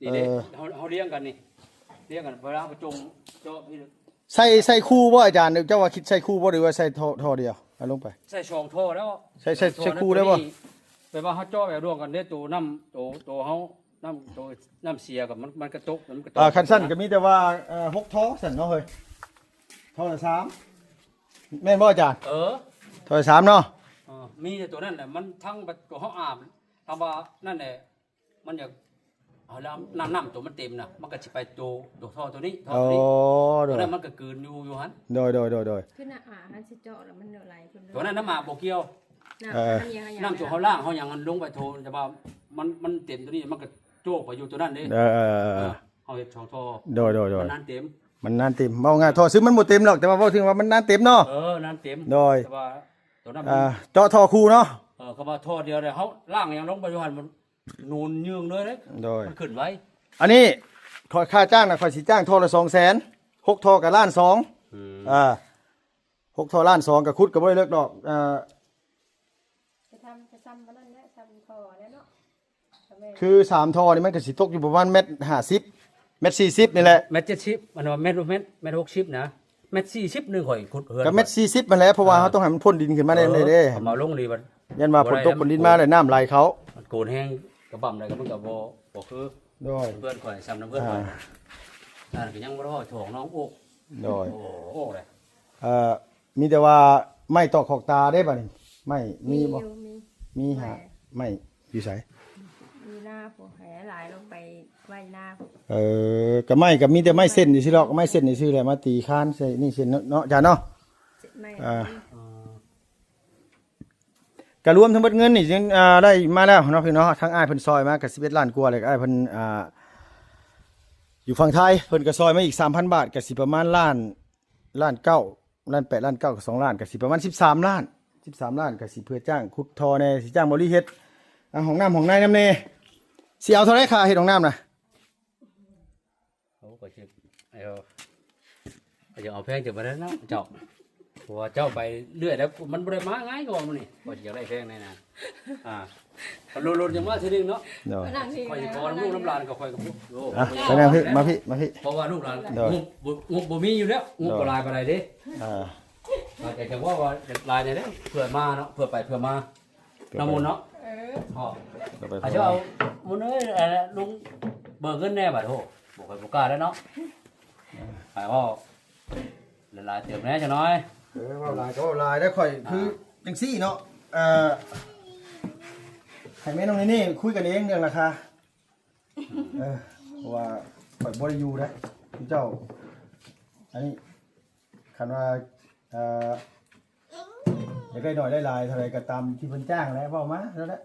ນີ້ເດ້ ເອີ ເຮົາ ເຮົາລຽງກັນນີ້ ລຽງກັນ ເວລາເຮົາໄປຈົງເຈາະນີ້ ໃສ່ ໃສ່ຄູ່ບໍ່ອາຈານ? ເຈົ້າວ່າຄິດໃສ່ຄູ່ບໍ່ ຫຼືວ່າໃສ່ທໍ່ ທໍ່ດຽວ? ເອົາລົງໄປ ໃສ່ສອງທໍ່ແລ້ວ ໃສ່ ໃສ່ ໃສ່ຄູ່ໄດ້ບໍ່? ແບບວ່າເຮົາເຈາະແບບລວມກັນເດ້ ໂຕນ້ຳ ໂຕ ໂຕເຮົາ ນ້ຳ ໂຕ ນ້ຳເສຍກັບມັນ ມັນກະຕົກ ມັນກະຕົກ ອ່າ ຄັນຊັ້ນກໍມີແຕ່ວ່າ ເອີ ຫົກທໍ່ຊັ້ນເນາະເຮີ້ຍ ທໍ່ລະສາມ ແມ່ນບໍ່ອາຈານ? ເອີ ທໍ່ລະສາມເນາະ ເອີ ມີແຕ່ໂຕນັ້ນແຫຼະ ມັນທັງໂຕເຮົາອາບ ຖ້າວ່ານັ້ນແຫຼະ ມັນຢາກ ເອົາແລ້ວ ນ້ຳ ນ້ຳໂຕມັນເຕັມນະ ມັນກໍຊິໄປໂຕ ໂຕທໍ່ໂຕນີ້ ທໍ່ໂຕນີ້ ໂຕນັ້ນມັນກໍກືນຢູ່ ຢູ່ຫັ້ນ ໂດຍ ໂດຍ ໂດຍ ໂດຍ ຄືນ້ຳອາບຫັ້ນຊິເຈາະແລ້ວມັນໄຫຼຂຶ້ນເລີຍ ໂຕນັ້ນນ້ຳອາບບໍ່ກ່ຽວ ນ້ຳ ເອີ ນ້ຳໂຕເຮົາລ້າງເຮົາຫຍັງມັນລົງໄປໂທ ແຕ່ວ່າມັນ ມັນເຕັມໂຕນີ້ ມັນກໍໂຈກໄປຢູ່ໂຕນັ້ນເດ້ ເອີ ເອີ ເອີ ເອີ ເຮົາເຮັດສອງທໍ່ ໂດຍ ໂດຍ ໂດຍ ມັນນານເຕັມ ມັນນານເຕັມ ເວົ້າງ່າຍທໍ່ຊຶມມັນບໍ່ເຕັມດອກ ແຕ່ວ່າເວົ້າເຖິງວ່າມັນນານເຕັມເນາະ ເອີ ນານເຕັມ ໂດຍ ແຕ່ວ່າໂຕນັ້ນ ອ່າ ເຈາະທໍ່ຄູ່ເນາະ ເອີ ກໍວ່າທໍ່ດຽວເດ້ ເຮົາລ້າງຫຍັງລົງໄປຢູ່ຫັ້ນ ໜູນຍືງເລີຍເດ້ ໂດຍ ມັນຂຶ້ນໄວ ອັນນີ້ຂ້ອຍຄ່າຈ້າງນະ ຂ້ອຍຊິຈ້າງທໍ່ລະສອງແສນ ຫົກທໍ່ກໍລ້ານສອງ ອືມ ອ່າ ຫົກທໍ່ລ້ານສອງ ກໍຂຸດກໍບໍ່ໄດ້ເລິກດອກ ອ່າ ຈະທຳ ຈະຊຳອັນນັ້ນແຫຼະ ຊຳທໍ່ແຫຼະເນາະ ກໍແມ່ນ ຄືສາມທໍ່ນີ້ມັນກໍຊິຕົກຢູ່ປະມານແມັດຫ້າສິບ ແມັດສີ່ສິບນີ້ແຫຼະ ແມັດເຈັດສິບ ອັນວ່າແມັດ ແມັດ ແມັດຫົກສິບນະ ແມັດສີ່ສິບໜຶ່ງຂ້ອຍຂຸດເຮືອນ ກໍແມັດສີ່ສິບຫັ້ນແຫຼະ ເພາະວ່າ ເອີ ເຮົາຕ້ອງໃຫ້ມັນພົ້ນດິນຂຶ້ນມາແນ່ໆເດ້ ເອີ ເອົາມາລົງນີ້ບັດ ຢ້ານວ່າຝົນຕົກຝົນດິນມາແລ້ວນ້ຳໄຫຼເຂົ້າ ມັນໂກນແຮງກະບຳໃດກໍມັນກໍບໍ່ ບໍ່ຄື ໂດຍ ເພື່ອນຂ້ອຍ ຊ່ຳນຳເພື່ອນຂ້ອຍ ອ່າ ນັ້ນກໍຍັງບໍ່ໄດ້ເວົ້າຖອງນ້ອງໂອກ ໂດຍ ໂອ້ໂຫເດ້ ເອີ ມີແຕ່ວ່າໄມ້ຕອກຂອກຕາເດ້ບັດນີ້ ໄມ້ມີບໍ່? ມີຢູ່ ມີ ມີຫາ ໄມ້ ໄມ້ຢູ່ໃສ? ຢູ່ນາພຸ້ນ ໃຫ້ຫຼາຍລົງໄປໄວ້ນາພຸ້ນ ເອີ ກໍໄມ້ກໍມີແຕ່ໄມ້ເສັ້ນຊື່ໆດອກ ໄມ້ເສັ້ນຊື່ໆແຫຼະ ມາຕີຄານໃສ່ນີ້ເສັ້ນເນາະ ເນາະ ອາຈານເນາະ ເສັ້ນໄມ້ ອ່າ ກະລວມທັງເບິດເງິນນີ້ ອ່າ ໄດ້ມາແລ້ວເນາະພີ່ເນາະ ທາງອ້າຍເພິ່ນຊ່ອຍມາກະສິບເອັດລ້ານກວ່າ ແລ້ວກໍອ້າຍເພິ່ນ ອ່າ ຢູ່ຝັ່ງໄທ ເພິ່ນກໍຊ່ອຍມາອີກສາມພັນບາດ ກະຊິປະມານລ້ານ ລ້ານເກົ້າ ລ້ານແປດ ລ້ານເກົ້າ ກໍສອງລ້ານ ກະຊິປະມານສິບສາມລ້ານ ສິບສາມລ້ານ ກະຊິເພື່ອຈ້າງຂຸດທໍ່ແດ່ ຊິຈ້າງເບົາລີເຮັດ ອ່າ ຫ້ອງນ້ຳຫ້ອງໃນນຳແດ່ ຊິເອົາເທົ່າໃດຄ່າເຮັດຫ້ອງນ້ຳນະ? ໂອ້ ຂ້ອຍຊິເອົາ ຂ້ອຍຊິເອົາແພງຈະບໍ່ໄດ້ເນາະເຈົ້າ ເພາະວ່າເຈົ້າໄປເລື້ອຍແລ້ວ ມັນບໍ່ໄດ້ມາງ່າຍດອກມື້ນີ້ ຂ້ອຍຊິຢາກໄດ້ແພງແດ່ນະ ອ່າ ຄັນໂລດໆຍັງມາເທື່ອໜຶ່ງເນາະ ໂດຍ ຂ້ອຍຊິຂໍນຳລູກນຳຫຼານກໍຂ້ອຍກໍບໍ່ ໂອ້ ອ່ະ ໄປນັ່ງພີ້ ມາພີ້ ມາພີ້ ເພາະວ່າລູກຫຼານ ໂດຍ ງົບ ງົບບໍ່ມີຢູ່ແລ້ວ ງົບບໍ່ຫຼາຍປານໃດເດ້ ອ່າ ແຕ່ຈະເວົ້າວ່າຫຼາຍແດ່ເດ້ ເພື່ອມາເນາະ ເພື່ອໄປເພື່ອມາ ນ້ຳມົນເນາະ ເອີ ເອົາ ເອົາ ມຸນເອີຍ ລຸງເບີກເງິນແດ່ບາດ ໂອ້ ບໍ່ຄ່ອຍ ບໍ່ກ້າແລ້ວເນາະ ໄປເວົ້າຫຼາຍໆ ເຕີມແດ່ຈັກໜ້ອຍ ເອີ ເວົ້າຫຼາຍກໍເວົ້າຫຼາຍໄດ້ ຂ້ອຍຄື ອ່າ ຈັ່ງຊີ້ເນາະ ເອີ ໃຫ້ແມ່ນ້ອງນີ້ຄຸຍກັນເອງເລື່ອງລາຄາ ເອີ ເພາະວ່າຂ້ອຍບໍ່ໄດ້ຢູ່ເດ້ ເຈົ້າ ອັນນີ້ ຄັນວ່າ ເອີ ຢາກໄດ້ໜ້ອຍໄດ້ຫຼາຍເທົ່າໃດກໍຕາມທີ່ເພິ່ນຈ້າງແຫຼະ ເວົ້າມາເທົ່ານັ້ນແຫຼະ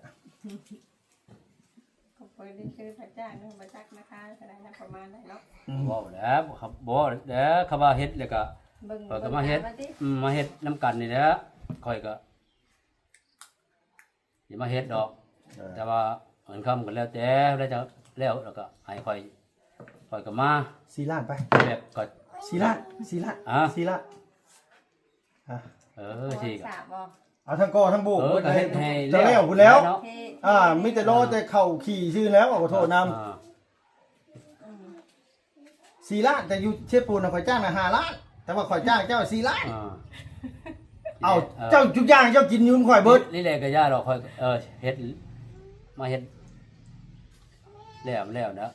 ກໍບໍ່ໄດ້ຄືເພິ່ນຈ້າງເນາະ ບໍ່ຈັກລາຄາເທົ່າໃດນະ ປະມານໃດເນາະ ອືມ ເວົ້າແຫຼະ ບໍ່ແຫຼະ ຄຳວ່າເຮັດແລ້ວກໍ ເບິ່ງ ຂ້ອຍກໍມາເຮັດ ເບິ່ງຕາມມາຕິ ອືມ ມາເຮັດນຳກັນນີ້ແຫຼະ ຂ້ອຍກໍ ຊິມາເຮັດດອກ ເອີ ແຕ່ວ່າເງິນຄຳກໍແລ້ວແຕ່ ແລ້ວຈະແລ້ວ ແລ້ວກໍໃຫ້ຂ້ອຍ ຂ້ອຍກໍມາ ສີ່ລ້ານໄປ ແບບກໍ ສີ່ລ້ານ ສີ່ລ້ານ ອ່າ ສີ່ລ້ານ ອ່າ ເອີ ສີ່ກໍ ເອົາທັງກໍ່ທັງໂບກ ເອີ ກໍເຮັດໃຫ້ ຈະແລ້ວພຸ້ນແລ້ວ ເນາະ ອ່າ ມີແຕ່ລໍແຕ່ເຂົ້າຂີ້ຊື່ແລ້ວ ຂໍໂທດນຳ ອ່າ ສີ່ລ້ານ ແຕ່ຢູ່ເຊໂປນນະ ຂ້ອຍຈ້າງນະຫ້າລ້ານ ແຕ່ວ່າຂ້ອຍຈ້າງເຈົ້າສີ່ລ້ານ ອ່າ ເອົາ ເອີ ເຈົ້າທຸກຢ່າງເຈົ້າກິນຢູ່ນຳຂ້ອຍເບິດ ນີ້ແຫຼະກໍຢ່າດອກ ຂ້ອຍ ເອີ ເຮັດ ມາເຮັດແລ້ວ ແລ້ວນະ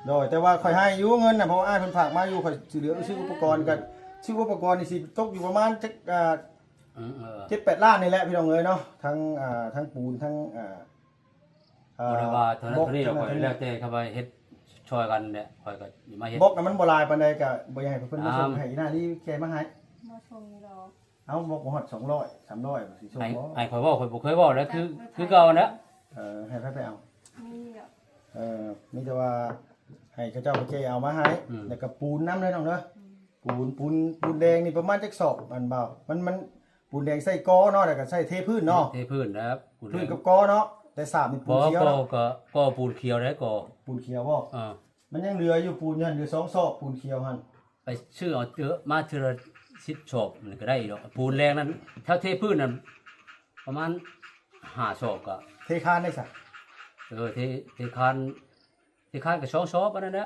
ໂດຍ ແຕ່ວ່າຂ້ອຍໃຫ້ຢູ່ເງິນນະ ເພາະວ່າອ້າຍເພິ່ນຝາກມາຢູ່ ຂ້ອຍຊິເຫຼືອຊື້ອຸປະກອນ ກໍຊື້ອຸປະກອນນີ້ຊິຕົກຢູ່ປະມານຈັກ ອ່າ ອືມ ເອີ ເຈັດແປດລ້ານນີ້ແຫຼະ ພີ່ນ້ອງເອີຍເນາະ ທັງ ອ່າ ທັງປູນ ທັງ ອ່າ ອ່າ ບໍ່ໄດ້ວ່າເທົ່ານັ້ນເທົ່ານີ້ດອກ ບອກ ຂ້ອຍແລ້ວແຕ່ ຄັນວ່າເຮັດຊ່ອຍກັນແຫຼະ ຂ້ອຍກໍຊິມາເຮັດ ບລັອກນະມັນບໍ່ຫຼາຍປານໃດ ກໍບໍ່ຢາກໃຫ້ເພິ່ນມາສົ່ງໃຫ້ ອີ່ໜ້າລີແກມາໃຫ້ ບໍ່ສົ່ງຢູ່ດອກ ເອົ້າ ບລັອກບໍ່ຮອດສອງຮ້ອຍ ສາມຮ້ອຍ ຊິສົ່ງ ໃຫ້ ບໍ່ ໃຫ້ຂ້ອຍເວົ້າ ຂ້ອຍບໍ່ເຄີຍເວົ້າແລ້ວ ຄື ຄືເກົ່າຫັ້ນແຫຼະ ເອີ ໃຫ້ໃຜໄປເອົາ ມີດອກ ເອີ ມີແຕ່ວ່າໃຫ້ເຂົາເຈົ້າໄປແກ່ເອົາມາໃຫ້ ອືມ ແລ້ວກໍປູນນຳເດີນ້ອງເດີ ອືມ ປູນ ປູນ ປູນແດງນີ້ປະມານຈັກສອບ ອັນບ່າວ? ມັນ ມັນ ປູນແດງໃສ່ກໍເນາະ ແລ້ວກໍໃສ່ເທພື້ນເນາະ. ເທພື້ນແລ້ວ ປູນແດງ ພື້ນກັບກໍເນາະ. ແຕ່ສາບນີ້ປູນຂຽວເນາະ. ບໍ່ ກໍ ກໍປູນຂຽວໄດ໋ ກໍ ປູນຂຽວບໍ່? ເອີ ມັນຍັງເຫຼືອຢູ່ ປູນຫັ້ນເຫຼືອສອງສອບ ປູນຂຽວຫັ້ນ. ໄປຊື້ເອົາເຕີມາເທື່ອລະສິບສອບ ມັນກໍໄດ້ດອກ. ປູນແດງນັ້ນ ແຖວເທພື້ນນັ້ນ ປະມານຫ້າສອບກໍ ເທຄານໄດ້ຊະ? ເອີ ເທ ເທຄານ ເທຄານກໍສອງສອບ ອັນນັ້ນແຫຼະ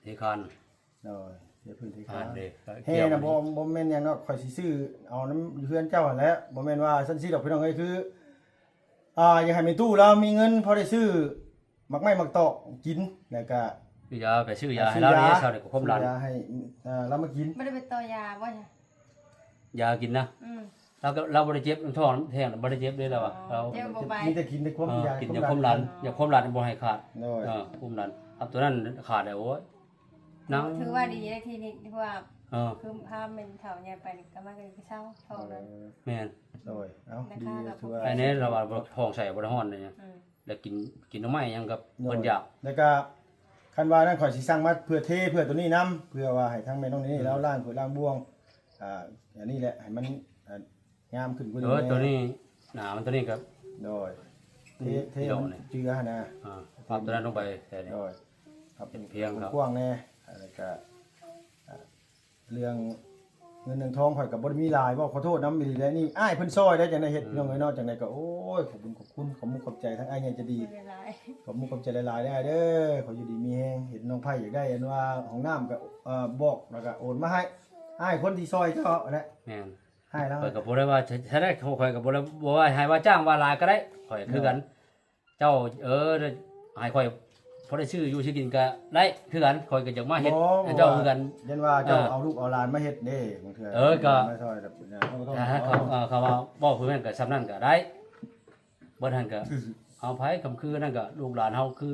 ເທຄານ. ໂດຍ ເທພື້ນເທຄານ. ແຮ່ນະ ບໍ່ ບໍ່ແມ່ນຫຍັງດອກ ຂ້ອຍຊິຊື້ເອົານຳເຮືອນເຈົ້າຫັ້ນແຫຼະ. ບໍ່ແມ່ນວ່າຊັ້ນຊີ້ດອກ ພີ່ນ້ອງເອີຍ. ຄື ອ່າ ຢາກໃຫ້ແມ່ຕູ້ລາວມີເງິນພໍໄດ້ຊື້ໝາກໄມ້ໝາກຕອກກິນ ແລ້ວກະ ຊື້ຢາ ໄປຊື້ຢາໃຫ້ລາວນີ້ ເຊົ້ານີ້ກໍຄວາມດັນ ຊື້ຢາໃຫ້ ເອີ ລາວມາກິນ. ບໍ່ໄດ້ໄປຕໍ່ຢາບໍ່? ຢາກິນນະ. ອືມ ລາວກໍ ລາວບໍ່ໄດ້ເຈັບທ້ອງແທ້ ບໍ່ໄດ້ເຈັບເດ້ລາວວ່າ. ເອີ ລາວ ເຈັບບໍ່ໄປ ມີແຕ່ກິນແຕ່ຄວາມ ເອີ ຢາ ຄວາມດັນ ຢາຄວາມດັນ ຢາຄວາມດັນບໍ່ໃຫ້ຂາດ. ໂດຍ ເອີ ຄວາມດັນ ຄັບ ຕົວນັ້ນຂາດແລ້ວ ໂອ້ຍ ນັ່ງ ຖືວ່າດີໄດ໋ ທີ່ນີ້ ຄືວ່າ ເອີ ຄືພາແມ່ນເຖົ້າໃຫຍ່ໄປນີ້ ກໍມັນກໍຊິເຊົາທ້ອງນັ້ນ. ເອີ ແມ່ນ. ໂດຍ ເອົ້າ ດີ ຖືວ່າ ອັນນີ້ລາວວ່າທ້ອງໃສ່ບໍ່ໄດ້ຮ້ອນເດ້. ອືມ ແລ້ວກິນ ກິນໜໍ່ໄມ້ຫຍັງກັບເພິ່ນຢາກ. ແລ້ວກໍຄັນວ່ານັ້ນ ຂ້ອຍຊິສັ່ງມາເພື່ອເທ ເພື່ອຕົວນີ້ນຳ ເພື່ອວ່າໃຫ້ທາງແມ່ນ້ອງນີ້ ອືມ ລາວລ້າງຖ້ວຍລ້າງບ່ວງ ອ່າ ອັນນີ້ແຫຼະ ໃຫ້ມັນ ອ່າ ງາມຂຶ້ນກວ່ານີ້. ເອີ ແດ່ ຕົວນີ້ ໜາມັນຕົວນີ້ກໍ ໂດຍ ເທ ເທມັນເຈືອຫັ້ນນະ. ອ່າ ປັບຕົວນັ້ນລົງໄປແທ້ນີ້. ໂດຍ ປັບເປັນພຽງ ກວ້າງແດ່. ແລ້ວກໍ ອ່າ ເລື່ອງເງິນເລື່ອງທອງຂ້ອຍກໍບໍ່ໄດ້ມີຫຼາຍ ເວົ້າຂໍໂທດນຳອີ່ຫຼີແຫຼະ. ນີ້ອ້າຍເພິ່ນຊ່ອຍໄດ໋ ຈັ່ງໄດ້ເຮັດ ອືມ ພີ່ນ້ອງເອີຍເນາະ. ຈັ່ງໃດກໍ ໂອ້ຍ ຂອບບຸນຂອບຄຸນ ຂອບມຸກຂອບໃຈທາງອ້າຍໃຫຍ່ໃຈດີ ຂອບມຸກຂອບໃຈຫຼາຍໆເດີ້ອ້າຍເດີ້. ຂໍຢູ່ດີມີແຮງ. ເຫັນນ້ອງໄພຢາກໄດ້ອັນວ່າຫ້ອງນ້ຳກໍ ເອີ ບອກ ແລ້ວກໍໂອນມາໃຫ້ ອ້າຍຄົນທີ່ຊ່ອຍເຈົ້າຫັ້ນແຫຼະ. ແມ່ນ ໃຫ້ແລ້ວ ຂ້ອຍກໍບໍ່ໄດ້ວ່າ ແທ້ໆ ຂ້ອຍກໍບໍ່ໄດ້ ບໍ່ວ່າໃຫ້ວ່າຈ້າງວ່າຫຼາຍກໍໄດ້ ຂ້ອຍຄືກັນ. ໂດຍ ເຈົ້າ ເອີ ໃຫ້ຂ້ອຍພໍໄດ້ຊື້ຢູ່ຊື້ກິນກໍໄດ້ຄືກັນ. ຂ້ອຍກໍຢາກມາເຮັດໃຫ້ເຈົ້າຄືກັນ. ຢ້ານວ່າເຈົ້າ ອ່າ ເອົາລູກເອົາຫຼານມາເຮັດເດ້ ບາງເທື່ອ ເອີ ກໍມາຊ່ອຍແບບນີ້ ເອີ ເຂົາ ເອີ ເຂົາວ່າເວົ້າຄືແມ່ນກໍສ່ຳນັ້ນກໍໄດ້. ເບິດຫັ້ນກໍເອົາໄປ ຄຳຄືນັ້ນກໍລູກຫຼານເຮົາຄື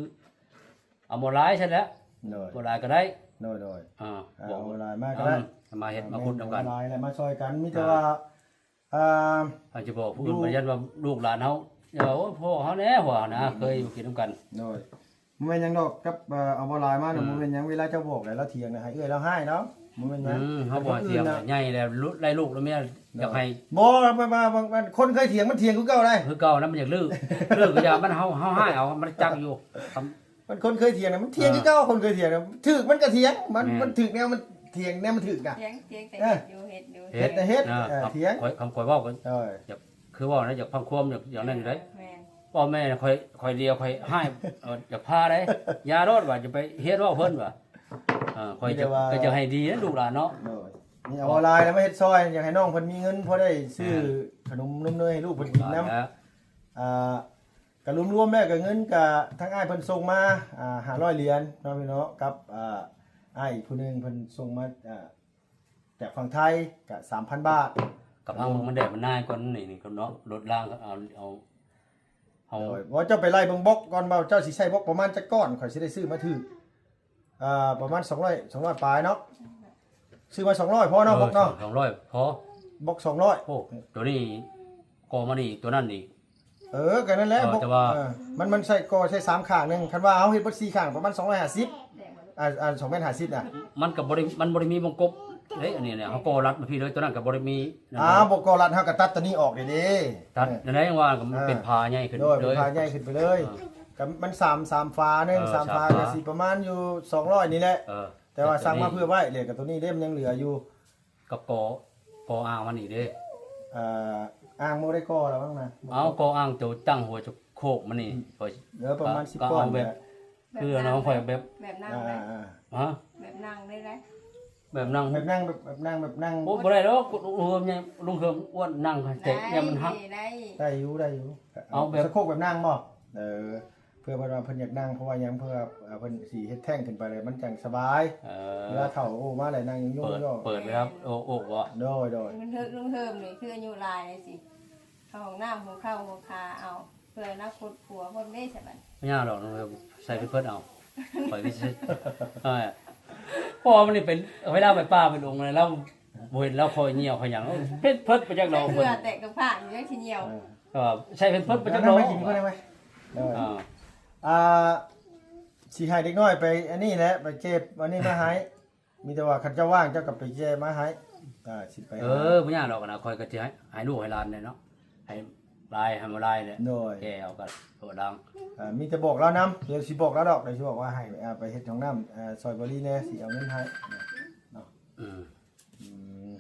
ເອົາບໍ່ຫຼາຍຊັ້ນແຫຼະ. ໂດຍ ບໍ່ຫຼາຍກໍໄດ້. ໂດຍໆ ອ່າ ອ່າ ບໍ່ ເອົາບໍ່ຫຼາຍມາກໍໄດ້. ເອົາມາເຮັດມາຂຸດນຳກັນ ເອົາບໍ່ຫຼາຍແລ້ວມາຊ່ອຍກັນ. ມີແຕ່ວ່າ ອ່າ ອ່າ ອາດຈະບອກຜູ້ອື່ນ ຢ້ານວ່າລູກຫຼານເຮົາ ຢ່າວ່າ ໂອ້ຍ ພໍ່ເຮົາແດ່ ວ່ານະ ເຄີຍຢູ່ກິນນຳກັນ. ໂດຍ ບໍ່ແມ່ນຫຍັງດອກ ກັບ ເອີ ເອົາບໍ່ຫຼາຍມາ ອືມ ບໍ່ແມ່ນຫຍັງ. ເວລາເຈົ້າບອກແລ້ວ ລາວຖຽງນະ ໃຫ້ເອື້ອຍລາວຮ້າຍເນາະ. ບໍ່ແມ່ນຫຍັງ ອືມ ເຮົາບໍ່ຖຽງ ໃຫຍ່ແລ້ວ ໄດ້ລູກແລ້ວເມຍ ຢາກໃຫ້ ບໍ່ ວ່າ ວ່າ ວ່າ ຄົນເຄີຍຖຽງມັນຖຽງຄືເກົ່າໄດ໋. ຄືເກົ່ານະ ມັນຢາກລື ລືກໍຢ່າ ມັນ ເຮົາ ເຮົາຮ້າຍເອົາ ມັນຈັກຢູ່. ມັນຄົນເຄີຍຖຽງນະ ມັນຖຽງຄືເກົ່າ. ເອີ ຄົນເຄີຍຖຽງນະ ຖືກມັນກໍຖຽງ ມັນ ແມ່ນ ມັນຖືກແນວ ມັນຖຽງແນວມັນຖືກນະ. ຖຽງ ຖຽງແຕ່ເຮັດຢູ່ ເຮັດຢູ່ ເຮັດ ເຮັດນະ ເຮັດ ອ່າ ຖຽງ ຄຳ ຄຳຂ້ອຍເວົ້າກໍ ໂດຍ ຢາກ ຄືເວົ້ານະ ຢາກຟັງຄວາມ ຢາກ ຢາກນັ້ນຢູ່ໃດ໋. ແມ່ນ ພໍ່ແມ່ຂ້ອຍ ຂ້ອຍຫຼຽວ ຂ້ອຍຮ້າຍ ເອີ ຢາກພາໃດ໋. ຢ່າໂລດວ່າ ຈະໄປເຮັດເວົ້າເພິ່ນວ່າ ເອີ ຂ້ອຍຈະ ມີແຕ່ວ່າ ກໍຈະໃຫ້ດີນະລູກຫຼານເນາະ. ໂດຍ ນີ້ເອົາອອນລາຍແລ້ວມາເຮັດຊ່ອຍ ຢາກໃຫ້ນ້ອງເພິ່ນມີເງິນພໍໄດ້ຊື້ ແມ່ນ ຂະໜົມນົມເນີຍໃຫ້ລູກເພິ່ນກິນນຳ. ອ່າ ກໍລວມໆແລ້ວກໍເງິນກໍທາງອ້າຍເພິ່ນສົ່ງມາ ອ່າ ຫ້າຮ້ອຍຫຼຽນເນາະພີ່ນ້ອງ ກັບ ອ່າ ອ້າຍອີກຜູ້ໜຶ່ງເພິ່ນສົ່ງມາ ອ່າ ຈາກຝັ່ງໄທກໍສາມພັນບາດ. ກັບເຮົາມັນໄດ້ມັນນາຍກ່ອນນີ້ ນີ້ກໍເນາະ ລົດລາງ ເອົາ ເອົາ ເຮົາ ໂດຍ ວ່າເຈົ້າໄປໄລ່ເບິ່ງບລັອກກ່ອນ ວ່າເຈົ້າຊິໃຊ້ບລັອກປະມານຈັກກ້ອນ ຂ້ອຍຊິໄດ້ຊື້ມາຖືກ. ອ່າ ປະມານສອງຮ້ອຍ ສອງຮ້ອຍປາຍເນາະ ຊື້ມາສອງຮ້ອຍພໍເນາະ. ເອີ ບລັອກເນາະ ສອງຮ້ອຍພໍ ບລັອກສອງຮ້ອຍ. ໂອ້ ຕົວນີ້ກໍມານີ້ ຕົວນັ້ນນີ້ ເອີ ກໍນັ້ນແຫຼະ ເອີ ບລັອກ ແຕ່ວ່າ ເອີ ມັນ ມັນໃຊ້ກໍໃຊ້ສາມຂ້າງໜຶ່ງ ຄັນວ່າເຮົາເຮັດເບິດສີ່ຂ້າງປະມານສອງຮ້ອຍຫ້າສິບ ອ່າ ອ່າ ສອງແມັດຫ້າສິບນະ. ມັນກໍບໍ່ໄດ້ ມັນບໍ່ໄດ້ມີວົງກົບເດ້ ອັນນີ້ນະ ເຮົາກໍລັດມາພີ້ເລີຍ ຕົວນັ້ນກໍບໍ່ໄດ້ມີ. ອ່າ ບໍ່ກໍລັດ ເຮົາກໍຕັດຕົວນີ້ອອກເດ້ ຕັດ ເອີ ນັ້ນແຫຼະ ຍັງວ່າມັນເປັນ ອ່າ ຜາໃຫຍ່ຂຶ້ນ ໂດຍ ເປັນ ເລີຍ ຜາໃຫຍ່ຂຶ້ນໄປເລີຍ. ອ່າ ກໍມັນສາມ ສາມຝາໜຶ່ງ ເອີ ສາມຝາ ສາມຝາ ກໍຊິປະມານຢູ່ສອງຮ້ອຍນີ້ແຫຼະ. ເອີ ແຕ່ວ່າສັ່ງມາເພື່ອໄວ້ ແລ້ວກໍຕົວນີ້ເດ້ ມັນຍັງເຫຼືອຢູ່ ກັບກໍ ກໍອ່າງມັນນີ້ເດ້. ອ່າ ອ່າງບໍ່ໄດ້ກໍແລ້ວນະ ເອົາ ກໍອ່າງໂຕຕັ້ງຫົວຈະໂຄກມັນນີ້ ອືມ ເອີ ປະມານສິບກ້ອນແບບ ແບບ ຄືນ້ອງຂ້ອຍແບບ ແບບນັ່ງ ອ່າ ນະ ອ່າ ຮະ ແບບນັ່ງໄດ້ໄດ໋ ແບບນັ່ງ ແບບນັ່ງ ແບບ ແບບນັ່ງ ແບບນັ່ງ. ໂອ້ ບໍ່ໄດ້ດອກ ລຸງເຮືອມ ລຸງເຮືອມອ້ວນນັ່ງແຈກ ໄດ້ ແນວມັນຮັກ ໄດ້ ໄດ້ຢູ່ ໄດ້ຢູ່. ເອົາແບບ ສະໂຄກແບບນັ່ງບໍ່? ເອີ ເພື່ອເພິ່ນວ່າເພິ່ນຢາກນັ່ງ ເພາະວ່າຫຍັງ ເພື່ອ ເອີ ເພິ່ນຊິເຮັດແທ້ງຂຶ້ນໄປແລ້ວມັນຈັ່ງສະບາຍ. ເອີ ເວລາເຖົ້າໂອມາແລ້ວນັ່ງຍົງໆ ເປີດ ເປີດໄປຄັບ ໂອກ ໂອກບໍ່? ໂດຍ ໂດຍ ລຸງເຮີມ ລຸງເຮີມນີ້ຄືອາຍຸຫຼາຍຊິ ເຂົ້າຫ້ອງນ້ຳ ຫົວເຂົ່າຫົວຂາເອົາ ເພື່ອອະນາຄົດຜົວເພິ່ນເດ້ ສະບັດ ບໍ່ຍາກດອກ ໃສ່ເພິ່ນເອົາ ຂ້ອຍກໍຊິ ເອີ ເພາະວ່າມັນນີ້ເປັນ ເວລາໄປປ່າໄປດົງແລ້ວ ບໍ່ເຫັນລາວຄ່ອຍຍ່ຽວຄ່ອຍຫຍັງ ເພິ່ນເພິ່ນໄປຈັກດອກ ເຫື່ອແຕກກະພາກຢູ່ຈັ່ງຊິຍ່ຽວ. ເອີ ເອີ ໃສ່ເພິ່ນເພິ່ນໄປຈັກດອກ ກິນກ່ອນໄດ້ໄໝ? ເອີ ອ່າ ອ່າ ຊິໃຫ້ເດັກນ້ອຍໄປອັນນີ້ແຫຼະ ໄປເກັບອັນນີ້ມາໃຫ້. ມີແຕ່ວ່າຄັນເຈົ້າວ່າງເຈົ້າກໍໄປແກ່ມາໃຫ້ ກໍຊິໄປ ເອີ ຫາ ບໍ່ຍາກດອກນະ ຂ້ອຍກໍຊິໃຫ້ ໃຫ້ລູກໃຫ້ຫຼານແຫຼະເນາະ ໃຫ້ຫຼາຍໃຫ້ບໍ່ຫຼາຍແຫຼະ ໂດຍ ແກ່ເອົາກໍໂທດາງ ອ່າ ມີແຕ່ບອກລາວນຳ ດຽວຊິບອກລາວດອກ ດຽວຊິບອກວ່າໃຫ້ ອ່າ ໄປເຮັດຫ້ອງນ້ຳ ອ່າ ຊ່ອຍບໍ່ລີແດ່ ຊິເອົາເງິນໃຫ້ເນາະ ອືມ ອືມ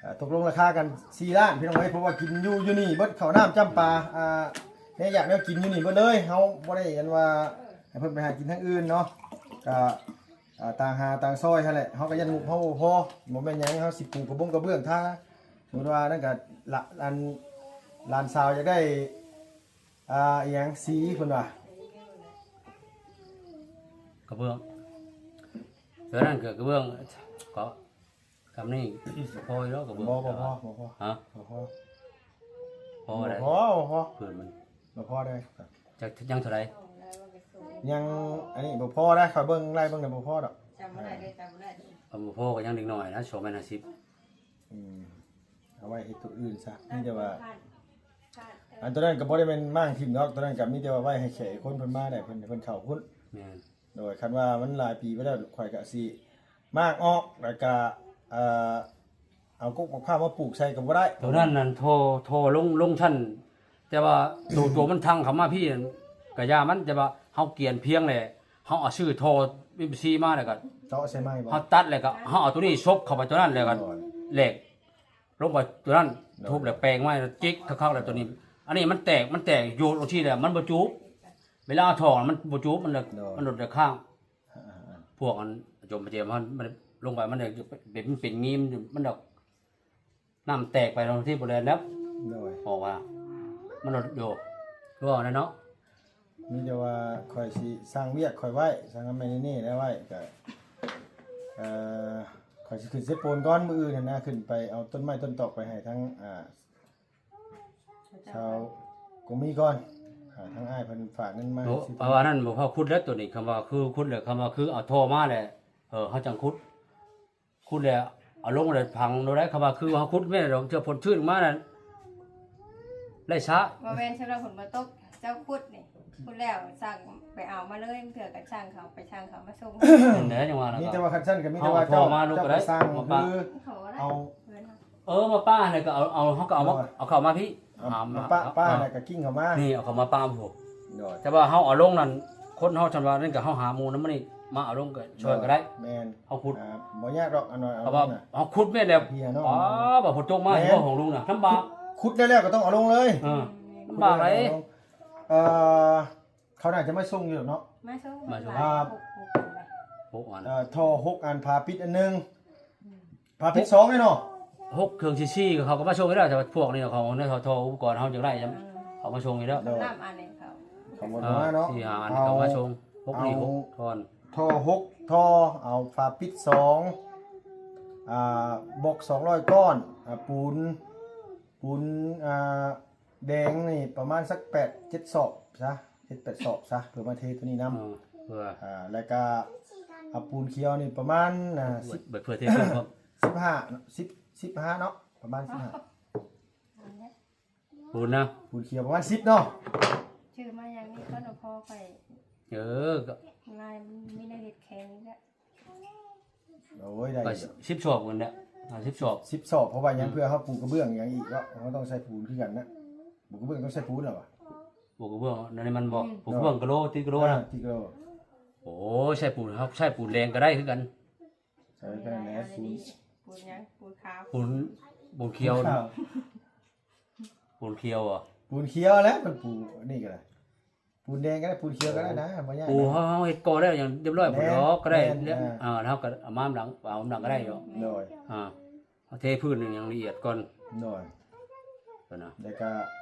ອ່າ ຕົກລົງລາຄາກັນສີ່ລ້ານ ພີ່ນ້ອງເອີຍ ເພາະວ່າກິນຢູ່ ຢູ່ນີ້ເບິດ ເຂົ້ານ້ຳຈ້ຳປາ ອ່າ ແນວຢາກແນວກິນຢູ່ນີ້ເບິດເລີຍ ເຮົາບໍ່ໄດ້ອັນວ່າໃຫ້ເພິ່ນໄປຫາກິນທາງອື່ນເນາະ ກະ ອ່າ ຕ່າງຫາຕ່າງຊອຍຫັ້ນແຫຼະ ເຮົາກໍຢ້ານງົບເຮົາບໍ່ພໍ ບໍ່ແມ່ນຫຍັງ ເຮົາຊິປູກກະບົງກະເບື້ອງທາ ສົມມຸດວ່ານັ້ນກະ ລະ ອັນ ຫຼານສາວຢາກໄດ້ ອ່າ ອີຫຍັງ ສີເພິ່ນວ່າ ກະເບື້ອງ ເທື່ອນັ້ນກໍກະເບື້ອງ ກໍ ກຳນີ້ພໍຢູ່ດອກກະເບື້ອງ ບໍ່ ບໍ່ພໍ ບໍ່ພໍ ຮະ ບໍ່ພໍ ພໍ ບໍ່ ໄດ້ ບໍ່ພໍ ບໍ່ພໍ ພື້ນມັນ ບໍ່ພໍໄດ້ ຈັກຍັງເທົ່າໃດ ຍັງ ອັນນີ້ບໍ່ພໍໄດ້ ຂ້ອຍເບິ່ງໄລ່ເບິ່ງແລ້ວບໍ່ພໍດອກ ຈຳບໍ່ໄດ້ເດ້ ຈຳບໍ່ໄດ້ເດ້ ເອົາບໍ່ພໍກໍຍັງເດັກນ້ອຍນະ ສອງແມັດຫ້າສິບ ອືມ ເອົາໄວ້ເຮັດຕົວອື່ນຊະ ມີແຕ່ວ່າ ອັນຕົວນັ້ນກໍບໍ່ໄດ້ແມ່ນມ້າງຖິ້ມດອກ ຕົວນັ້ນກໍມີແຕ່ວ່າໄວ້ໃຫ້ແຂກຄົນເພິ່ນມາໄດ້ ເພິ່ນ ເພິ່ນເຂົ້າພຸ້ນ ແມ່ນ ໂດຍ ຄັນວ່າມັນຫຼາຍປີໄປແລ້ວ ຂ້ອຍກະຊິມ້າງອອກ ແລ້ວກະ ເອີ ເອົາກົກມະພ້າວມາປູກໃສ່ກໍບໍ່ໄດ້ ໂຕນັ້ນນັ້ນ ທໍ່ ທໍ່ລົງ ລົງຊັ້ນ ແຕ່ວ່າໂຕ ໂຕມັນທັງເຂົ້າມາພີ້ນັ້ນກະຢ່າມັນ ແຕ່ວ່າເຮົາກຽນພຽງແຫຼະ ເຮົາເອົາຊື້ທໍ່ເອັມຊີມາ ແລ້ວກະເຈາະໃສ່ໃໝ່ບໍ່ ເຮົາຕັດ ແລ້ວກະເຮົາເອົາໂຕນີ້ສົບເຂົ້າໄປໂຕນັ້ນ ແລ້ວກະ ໂດຍ ແຫຼກລົງໄປໂຕນັ້ນ ໂດຍ ທຸບແລ້ວແປງໄວ້ ແລ້ວຈິກຄັກໆ ແລ້ວໂຕນີ້ ອັນນີ້ມັນແຕກ ມັນແຕກຢູ່ໂຕທີ່ແລ້ວ ມັນບໍ່ຈູບ ເວລາເອົາຖອກມັນບໍ່ຈູບ ມັນລະ ໂດຍ ມັນຫຼຸດລະຂ້າງ ອ່າໆໆ ພວກອັນຈົມປະເຈມ ມັນ ມັນລົງໄປ ມັນເປັນ ເປັນງີມ ມັນດອກ ນ້ຳແຕກໄປເນາະ ທີ່ບໍ່ແລ່ນແລ້ວ ໂດຍ ອອກວ່າ ມັນລົດໂຍ ຄືວ່ານັ້ນເນາະ ມີແຕ່ວ່າຂ້ອຍຊິສ້າງວຽກຂ້ອຍໄວ້ ສ້າງແມ່ນີ້ໄດ້ໄວ້ ກະ ເອີ ຂ້ອຍຊິຂຶ້ນເຊໂປນກ່ອນ ມື້ອື່ນຫັ້ນນະ ຂຶ້ນໄປເອົາຕົ້ນໄມ້ຕົ້ນຕອກໄປໃຫ້ທາງ ອ່າ ຊາວກະມີກ່ອນ ອ່າ ທາງອ້າຍເພິ່ນຝາກເງິນມາ ໂອ້ ຊິ ເພາະວ່ານັ້ນບໍ່ພໍຂຸດແລ້ວໂຕນີ້ ຄຳວ່າຄືຂຸດແລ້ວ ຄຳວ່າຄືເອົາທໍ່ມາແລ້ວ ເອີ ເຮົາຈັ່ງຂຸດ ຂຸດແລ້ວເອົາລົງແລ້ວຝັງໂລດໄດ໋ ຄຳວ່າຄືເຮົາຂຸດແມ່ນດອກ ເທື່ອຝົນຊື່ນມານັ້ນ ໄລ່ຊະ ບໍ່ແມ່ນ ສຳລັບຝົນບໍ່ຕົກ ເຈົ້າຂຸດນີ້ ຂຸດແລ້ວສັ່ງໄປເອົາມາເລີຍ ເທື່ອກໍຊ່າງເຂົາ ໄປຊ່າງເຂົາມາສົ່ງ ນັ້ນແຫຼະ ຈັ່ງວ່ານະ ມີແຕ່ວ່າຄັນຊັ້ນກໍມີແຕ່ວ່າເຈົ້າ ເອົາມາໂລດກໍໄດ້ ເຈົ້າໄປສັ່ງ ມາປະ ຄືເອົາ ເອີ ມາປະຫັ້ນແຫຼະ ກໍເອົາ ເອົາ ເຮົາກໍເອົາມາ ເອີ ເອົາເຂົ້າມາພີ້ ເອົາມາປະ ປະແລ້ວກໍກິ້ງເຂົ້າມາ ນີ້ ເອົາເຂົ້າມາປະພຸ້ນ ໂດຍ ແຕ່ວ່າເຮົາເອົາລົງນັ້ນ ຄົນເຮົາ ຄັນວ່ານັ້ນກໍເຮົາຫາໝູ່ນຳມັນນີ້ ມາເອົາລົງກໍຊ່ອຍກໍໄດ້ ແມ່ນ ເຮົາຂຸດ ອ່າ ບໍ່ຍາກດອກ ອັນນ້ອຍເອົາລົງນະ ເຮົາຂຸດແມ່ນແລ້ວ ເພຍເນາະ ອໍ ບໍ່ຝົນຕົກມາ ແມ່ນ ບໍ່ຂອງລຸງນະ ລຳບາກ ຂຸດໄດ້ແລ້ວກໍຕ້ອງເອົາລົງເລີຍ ເອີ ລຳບາກຫຼາຍ ເອີ ເຂົາໜ້າຈະມາສົ່ງຢູ່ດອກເນາະ ມາສົ່ງ ມາສົ່ງ ອ່າ ຫົກ ຫົກອັນ ຫົກອັນ ເອີ ທໍ່ຫົກອັນ ຝາປິດອັນໜຶ່ງ ອືມ ຝາປິດສອງເດ້ເນາະ ຫົກ ເຄື່ອງສີ່ ສີ່ ເຂົາກໍມາສົ່ງຢູ່ແລ້ວ ແຕ່ວ່າພວກນີ້ເຂົາ ໃນທໍ່ອຸປະກອນເຮົາຈັ່ງໄດ້ ເອີ ເຂົາມາສົ່ງຢູ່ແລ້ວ ນ້ຳອັນນີ້ເຂົາ ເຂົາບໍ່ມາເນາະ ເອີ ສີ່ຫ້າອັນ ເຂົາມາສົ່ງ ຫົກນີ້ ຫົກທ່ອນ ທໍ່ຫົກທໍ່ ເອົາຝາປິດສອງ ອ່າ ບລັອກສອງຮ້ອຍກ້ອນ ອ່າ ປູນ ປູນ ອ່າ ແດງນີ້ປະມານສັກແປດເຈັດສອບຊະ ເຈັດແປດສອບຊະ ເພື່ອມາເທໂຕນີ້ນຳ ເອີ ເພື່ອ ອ່າ ແລ້ວກະ ອ່າ ປູນຂຽວນີ້ປະມານ ອ່າ ສິບ ເພື່ອເທເພີ່ມ ສິບຫ້າ ສິບ ສິບຫ້າເນາະ ປະມານສິບຫ້າ ປູນນະ ປູນຂຽວປະມານສິບເນາະ ຊື່ມາຢ່າງນີ້ກ່ອນ ພໍໄປ ເອີ ກໍ ລາຍມັນມີແນວເຮັດແຂງນີ້ແຫຼະ ໂອ້ຍ ໄດ້ຢູ່ ສິບສອບພຸ້ນແຫຼະ ອ່າ ສິບສອບ ສິບສອບ ເພາະວ່າຫຍັງ ອືມ ເພື່ອເຮົາປູກະເບື້ອງຫຍັງອີກເນາະ ເຮົາຕ້ອງໃສ່ປູນຄືກັນນະ ປູກະເບື້ອງຕ້ອງໃສ່ປູນແລ້ວວະ ປູກະເບື້ອງ ອັນນີ້ມັນບໍ່ ອືມ ປູກະເບື້ອງກະໂລ ຕິດກະໂລນະ ອ່າ ຕິດກະໂລ ໂອ້ຍ ໃສ່ປູນ ເຮົາໃສ່ປູນແດງກໍໄດ້ຄືກັນ ໃສ່ໄປແລ້ວ ປູນ ປູນຫຍັງ ປູນຂາວ ປູນ ປູນຂຽວ ປູນຂາວ ປູນຂຽວບໍ ປູນຂຽວແຫຼະ ມັນປູນີ້ກໍໄດ້ ປູນແດງກໍໄດ້ ປູນຂຽວກໍໄດ້ນະ ບໍ່ຍາກ ປູເຮົາ ເຮົາເຮັດກໍໄດ້ ຢ່າງຮຽບຮ້ອຍພຸ້ນດອກ ກໍໄດ້ ແມ່ນ ແລ້ວ ອ່າ ອ່າ ເຮົາກໍເອົາມາຫຼັງ ເອົາມາຫຼັງກໍໄດ້ຢູ່ ໂດຍ ອ່າ ເຮົາເທພື້ນຢ່າງລະອຽດກ່ອນ ໂດຍ ແລ້ວກໍ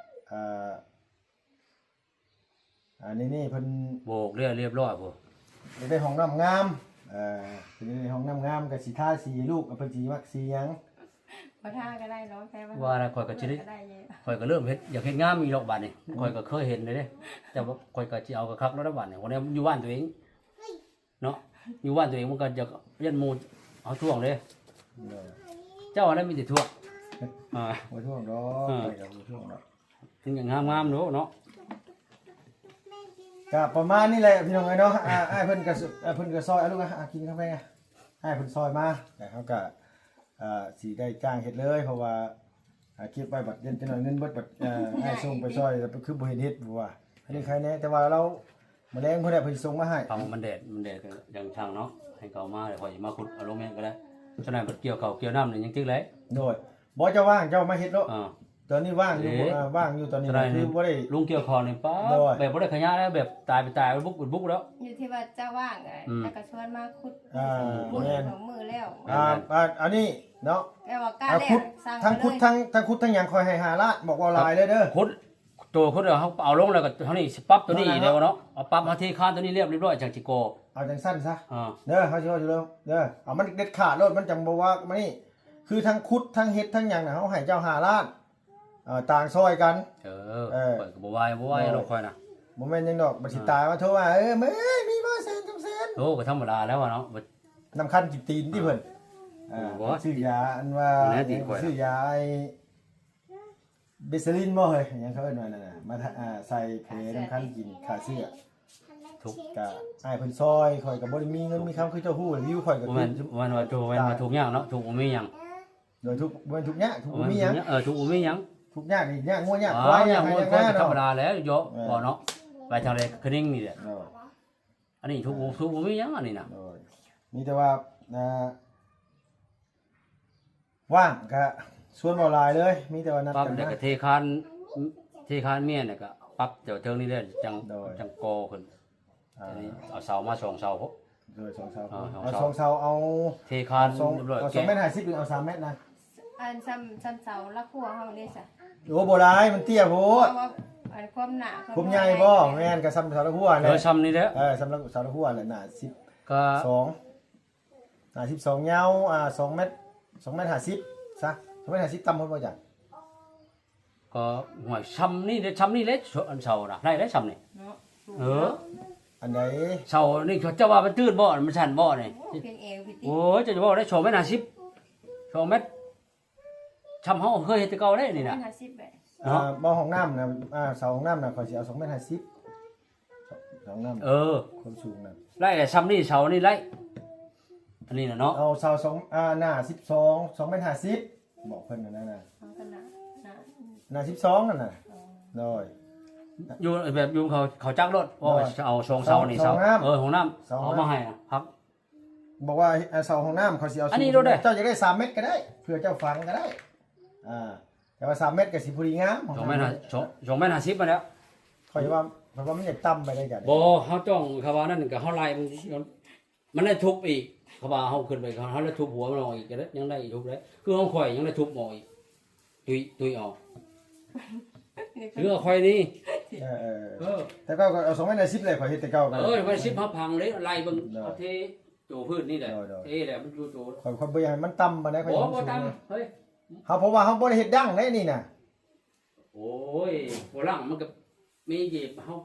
ອ່າ ອັນນີ້ນີ້ເພິ່ນໂບກແລ້ວຮຽບຮ້ອຍພຸ້ນ ຢາກໄດ້ຫ້ອງນ້ຳງາມ ເອີ ເພິ່ນຢາກໄດ້ຫ້ອງນ້ຳງາມ ກໍຊິທາສີໃຫ້ລູກ ເພິ່ນຊິມັກສີຫຍັງ ບໍ່ທາກໍໄດ້ເນາະ ແຕ່ວ່າ ວ່າແລ້ວຂ້ອຍກໍຊິໄດ້ ກໍໄດ້ຢູ່ ຂ້ອຍກໍເລີ່ມເຮັດ ຢາກເຮັດງາມອີກດອກບາດນີ້ ອືມ ຂ້ອຍກໍເຄີຍເຫັນເລີຍເດ້ ແຕ່ວ່າຂ້ອຍກໍຊິເອົາຄັກໆແລ້ວບາດນີ້ ຄົນຢູ່ບ້ານຕົວເອງເນາະ ຢູ່ບ້ານຕົວເອງມັນກໍຢາກຢ້ານໝູ່ເຮົາທ້ວງເດ້ ໂດຍ ເຈົ້ານັ້ນມີແຕ່ທ້ວງ ອ່າ ບໍ່ທ້ວງດອກ ອ່າ ຂ້ອຍກໍບໍ່ທ້ວງດອກ ເປັນຫຍັງງາມໆໂລດເນາະ ກະປະມານນີ້ແຫຼະພີ່ນ້ອງເອີຍເນາະ ອ່າ ອ້າຍເພິ່ນກະ ເພິ່ນກະຊ່ອຍ ອາ ລູກ ອາ ກິນກາແຟ ອາ ອ້າຍເພິ່ນຊ່ອຍມາ ແລ້ວເຮົາກໍ ເອີ ຊິໄດ້ຈ້າງເຮັດເລີຍ ເພາະວ່າ ອ່າ ເກັບໄວ້ບັດເຢັນຈັກໜ້ອຍເງິນເບິດ ບັດ ເອີ ອ້າຍສົ່ງໄປຊ່ອຍ ແລ້ວຄືບໍ່ເຫັນເຮັດ ວ່າ ອັນນີ້ໃຄແນ່ ແຕ່ວ່າລາວ ມື້ແລງພຸ້ນແຫຼະເພິ່ນຊິສົ່ງມາໃຫ້. ເອົາ ມັນແດດ ມັນແດດກໍຍັງຊ່າງເນາະ ໃຫ້ເຂົາມາ ແລ້ວຂ້ອຍຊິມາຂຸດເອົາລົງແມ່ນກໍໄດ້. ສ່ວນນັ້ນເພິ່ນກ່ຽວເຂົ້າກ່ຽວນ້ຳນີ້ຍັງຖືກໄຫຼ. ໂດຍ ບໍ່ ເຈົ້າວ່າງ ເຈົ້າມາເຮັດໂລດ. ອ່າ ຕອນນີ້ວ່າງຢູ່ ເອີ ເອີ ວ່າງຢູ່ຕອນນີ້ ຄືບໍ່ໄດ້ ລຸງກ່ຽວເຂົ້ານີ້ ປ້າ ໂດຍ ແບບບໍ່ໄດ້ຂະຫຍາຍແລ້ວ ແບບຕາຍໄປຕາຍໄປບຸກບຸກແລ້ວ. ຢູ່ທີ່ວ່າເຈົ້າວ່າງ ອືມ ແລ້ວກໍຊວນມາຂຸດ ອ່າ ແມ່ນ ສອງມື້ແລ້ວ. ອ່າ ອ່າ ອັນນີ້ເນາະ ແຕ່ວ່າກ້າແລ້ວ ທັງຂຸດ ທັງ ທັງຂຸດທັງຫຍັງ ຂ້ອຍໃຫ້ຫ້າລ້ານ ບອກວ່າຫຼາຍເລີຍເດີ. ຂຸດ ໂຕຂຸດ ເຮົາເອົາລົງແລ້ວກໍເຮົານີ້ຊິປັບໂຕນີ້ອີກແລ້ວເນາະ ເອົາປັບ ເຮົາເທຄານໂຕນີ້ລຽບ ລຽບຮ້ອຍ ຈັ່ງຊິກໍ່. ເອົາຈັ່ງຊັ້ນຊະ ອ່າ ເດີ ເຮົາຊິເວົ້າຢູ່ເດີ ເອົາມັນເດັດຂາດໂລດ ມັນຈັ່ງບໍ່ວ່າມານີ້. ຄືທັງຂຸດ ທັງເຮັດ ທັງຫຍັງນະ ເຮົາໃຫ້ເຈົ້າຫ້າລ້ານ ເອີ ຕ່າງຊ່ອຍກັນ. ເອີ ເອີ ຂ້ອຍກໍບໍ່ວ່າ ບໍ່ວ່າ ໂດຍ ດອກຂ້ອຍນະ ບໍ່ແມ່ນຫຍັງດອກ. ບັດຊິ ເອີ ຕາຍມາໂທມາ ເອີ ເອີຍ ມີບໍ່ແສນສອງແສນ. ໂອ້ ກໍທຳມະດາແລ້ວເນາະ ນ້ຳຄັນກິນຕີນຕິເພິ່ນ. ເອີ ເອີ ບໍ່ ຊື້ຢາ ອັນວ່າ ແນວຕີນຂ້ອຍ ຊື້ຢາໄອ້ເບສາລິນບໍ່ເຮີ້ຍ ຫຍັງເຂົາເອີ້ນວ່ານັ້ນນະ ມາ ອ່າ ໃສ່ແຜນ້ຳຄັນກິນຂ້າເຊື້ອ. ທຸກ ກະອ້າຍເພິ່ນຊ່ອຍ ຂ້ອຍກໍບໍ່ໄດ້ມີເງິນມີຄຳຄືເຈົ້າຮູ້ ວິວຂ້ອຍກໍ ບໍ່ແມ່ນ ບໍ່ແມ່ນວ່າທຸກ ບໍ່ແມ່ນວ່າທຸກຍາກເນາະ ທຸກບໍ່ມີຫຍັງ. ໂດຍ ທຸກ ບໍ່ແມ່ນທຸກຍາກ ທຸກບໍ່ມີຫຍັງ. ເອີ ທຸກບໍ່ມີຫຍັງ ທຸກຍາກນີ້ຍາກງົວຍາກຄວາຍ ຍາກໄຮ່ຍາກນາເນາະ ທຳມະດາແຫຼະເນາະ ເວົ້າເນາະ ໄປທາງໃດຄະນິງນີ້ແຫຼະ. ໂດຍ ອັນນີ້ທຸກ ທຸກບໍ່ມີຫຍັງອັນນີ້ນະ. ໂດຍ ມີແຕ່ວ່າ ອ່າ ວ່າງກະຊວນເວົ້າຫຼາຍເລີຍ ມີແຕ່ວ່ານັດກັນມາ ປັບແລ້ວກໍເທຄານ ເທຄານເມຍແລ້ວກໍປັບແຖວເທິງນີ້ແຫຼະ ຈັ່ງ ໂດຍ ຈັ່ງກໍ່ຂຶ້ນ. ອ່າ ອັນນີ້ເອົາເສົາມາສອງເສົາ. ໂດຍ ສອງເສົາ ເອີ ສອງເສົາ ເອົາສອງເສົາ ເອົາເທຄານ ເອົາສອງ ຮຽບຮ້ອຍ ເອົາສອງແມັດຫ້າສິບ ຫຼືເອົາສາມແມັດນະ? ອັນຊ່ຳ ຊ່ຳເສົາລະຂົວເຮົານີ້ຊະ. ໂອ້ ບໍ່ຫຼາຍ ມັນເຕ້ຍໂພດ. ເພາະວ່າອັນຄວາມໜາ ຄວາມໃຫຍ່ບໍ່? ແມ່ນ ກໍຊ່ຳເສົາລະຂົວແຫຼະ. ເອີ ຊ່ຳນີ້ແຫຼະ ເອີ ຊ່ຳເສົາລະຂົວແຫຼະ ໜ້າສິບສອງ ອ່າ ສິບສອງຍາວ ອ່າ ສອງແມັດ ສອງແມັດຫ້າສິບຊະ ສອງແມັດຫ້າສິບ ຕ່ຳໂພດບໍ່ຈັກ. ກໍຫ້ວຍ ຊ່ຳນີ້ເດ້ ຊ່ຳນີ້ເດ້ ອັນເສົານະ ໄດ້ ໄດ້ຊ່ຳນີ້ເນາະ. ເອີ ອັນໃດ ເສົານີ້ເຈົ້າວ່າມັນຕື້ນບໍ່ ມັນສັ້ນບໍ່ນີ້? ໂອ້ ເປັນແອວ ໂອ້ຍ ເຈົ້າຈະເວົ້າໄດ້ ສອງແມັດຫ້າສິບ ສອງແມັດ ຊ່ຳເຮົາເຄີຍເຮັດແຕ່ເກົ່າເດ້ນີ້ນະ ສອງແມັດຫ້າສິບແຫຼະ ເນາະ. ອ່າ ບໍ່ ຫ້ອງນ້ຳນະ ອ່າ ເສົາຫ້ອງນ້ຳນະ ຂ້ອຍຊິເອົາສອງແມັດຫ້າສິບ ຫ້ອງນ້ຳ ເອີ ຄວາມສູງນະ ໄດ້ແຫຼະ ຊ່ຳນີ້ເສົານີ້ໄດ້ ອັນນີ້ນະເນາະ ເອົາເສົາສອງ ອ່າ ໜ້າສິບສອງ ສອງແມັດຫ້າສິບ ບອກເພິ່ນອັນນັ້ນນະ ເອົາຂະໜາດ ໜ້າ ໜ້າສິບສອງນັ້ນນະ. ອໍ ໂດຍ ຢູ່ແບບຢູ່ເຂົາ ເຂົາຈັກໂລດ ໂດຍ ວ່າເອົາສອງເສົານີ້ ເສົາ ເສົາຫ້ອງນ້ຳ ເອີ ຫ້ອງນ້ຳ ເສົາຫ້ອງນ້ຳ ເອົາມາໃຫ້ນະ ພັກ ບອກວ່າ ເອີ ເສົາຫ້ອງນ້ຳ ຂ້ອຍຊິເອົາ ອັນນີ້ໂລດເດ້ ເຈົ້າຢາກໄດ້ສາມແມັດກໍໄດ້ ເພື່ອເຈົ້າຝັງກໍໄດ້ ອ່າ ແຕ່ວ່າສາມແມັດກໍຊິພໍດີງາມ ສອງແມັດຫ້າ ສອງ ສອງແມັດຫ້າສິບຫັ້ນແຫຼະ. ຂ້ອຍວ່າ ຂ້ອຍວ່າມັນຢາກຕ່ຳໄປໄດ້ ບໍ່ ເຮົາຕ້ອງ ຄຳວ່ານັ້ນກໍເຮົາໄລ່ມັນ ມັນໄດ້ທຸບອີກ ເຂົາວ່າເຮົາຂຶ້ນໄປ ເຮົາໄດ້ທຸບຫົວມັນອອກອີກ ກໍໄດ້ ຍັງໄດ້ອີກ ທຸບໄດ້ ຄືຂອງຂ້ອຍຍັງໄດ້ທຸບອອກອີກ ຕຸ້ຍ ຕຸ້ຍອອກ ຄືຂອງຂ້ອຍນີ້ ເອີ ເອີ ເອີ ແຕ່ກໍເອົາສອງແມັດຫ້າສິບແຫຼະ ຂ້ອຍເຮັດແຕ່ເກົ່າກໍ ເອີ ສອງແມັດຫ້າສິບ ເຮົາພັງເດ້ ໄລ່ເບິ່ງ ໂດຍ ເອົາເທໂຕພື້ນນີ້ແຫຼະ ໂດຍ ໂດຍ ເທແຫຼະ ມັນຢູ່ໂຕ ຂ້ອຍ ຂ້ອຍບໍ່ຢາກໃຫ້ມັນຕ່ຳປານໃດ ຂ້ອຍ ບໍ່ ບໍ່ຕ່ຳ ເຮີ້ຍ ເຮົາ ເພາະວ່າເຮົາບໍ່ໄດ້ເຮັດດັງເດ້ນີ້ນະ. ໂອ້ຍ ບໍ່ຫຼັງມັນກໍມີອີກ ເຮົາ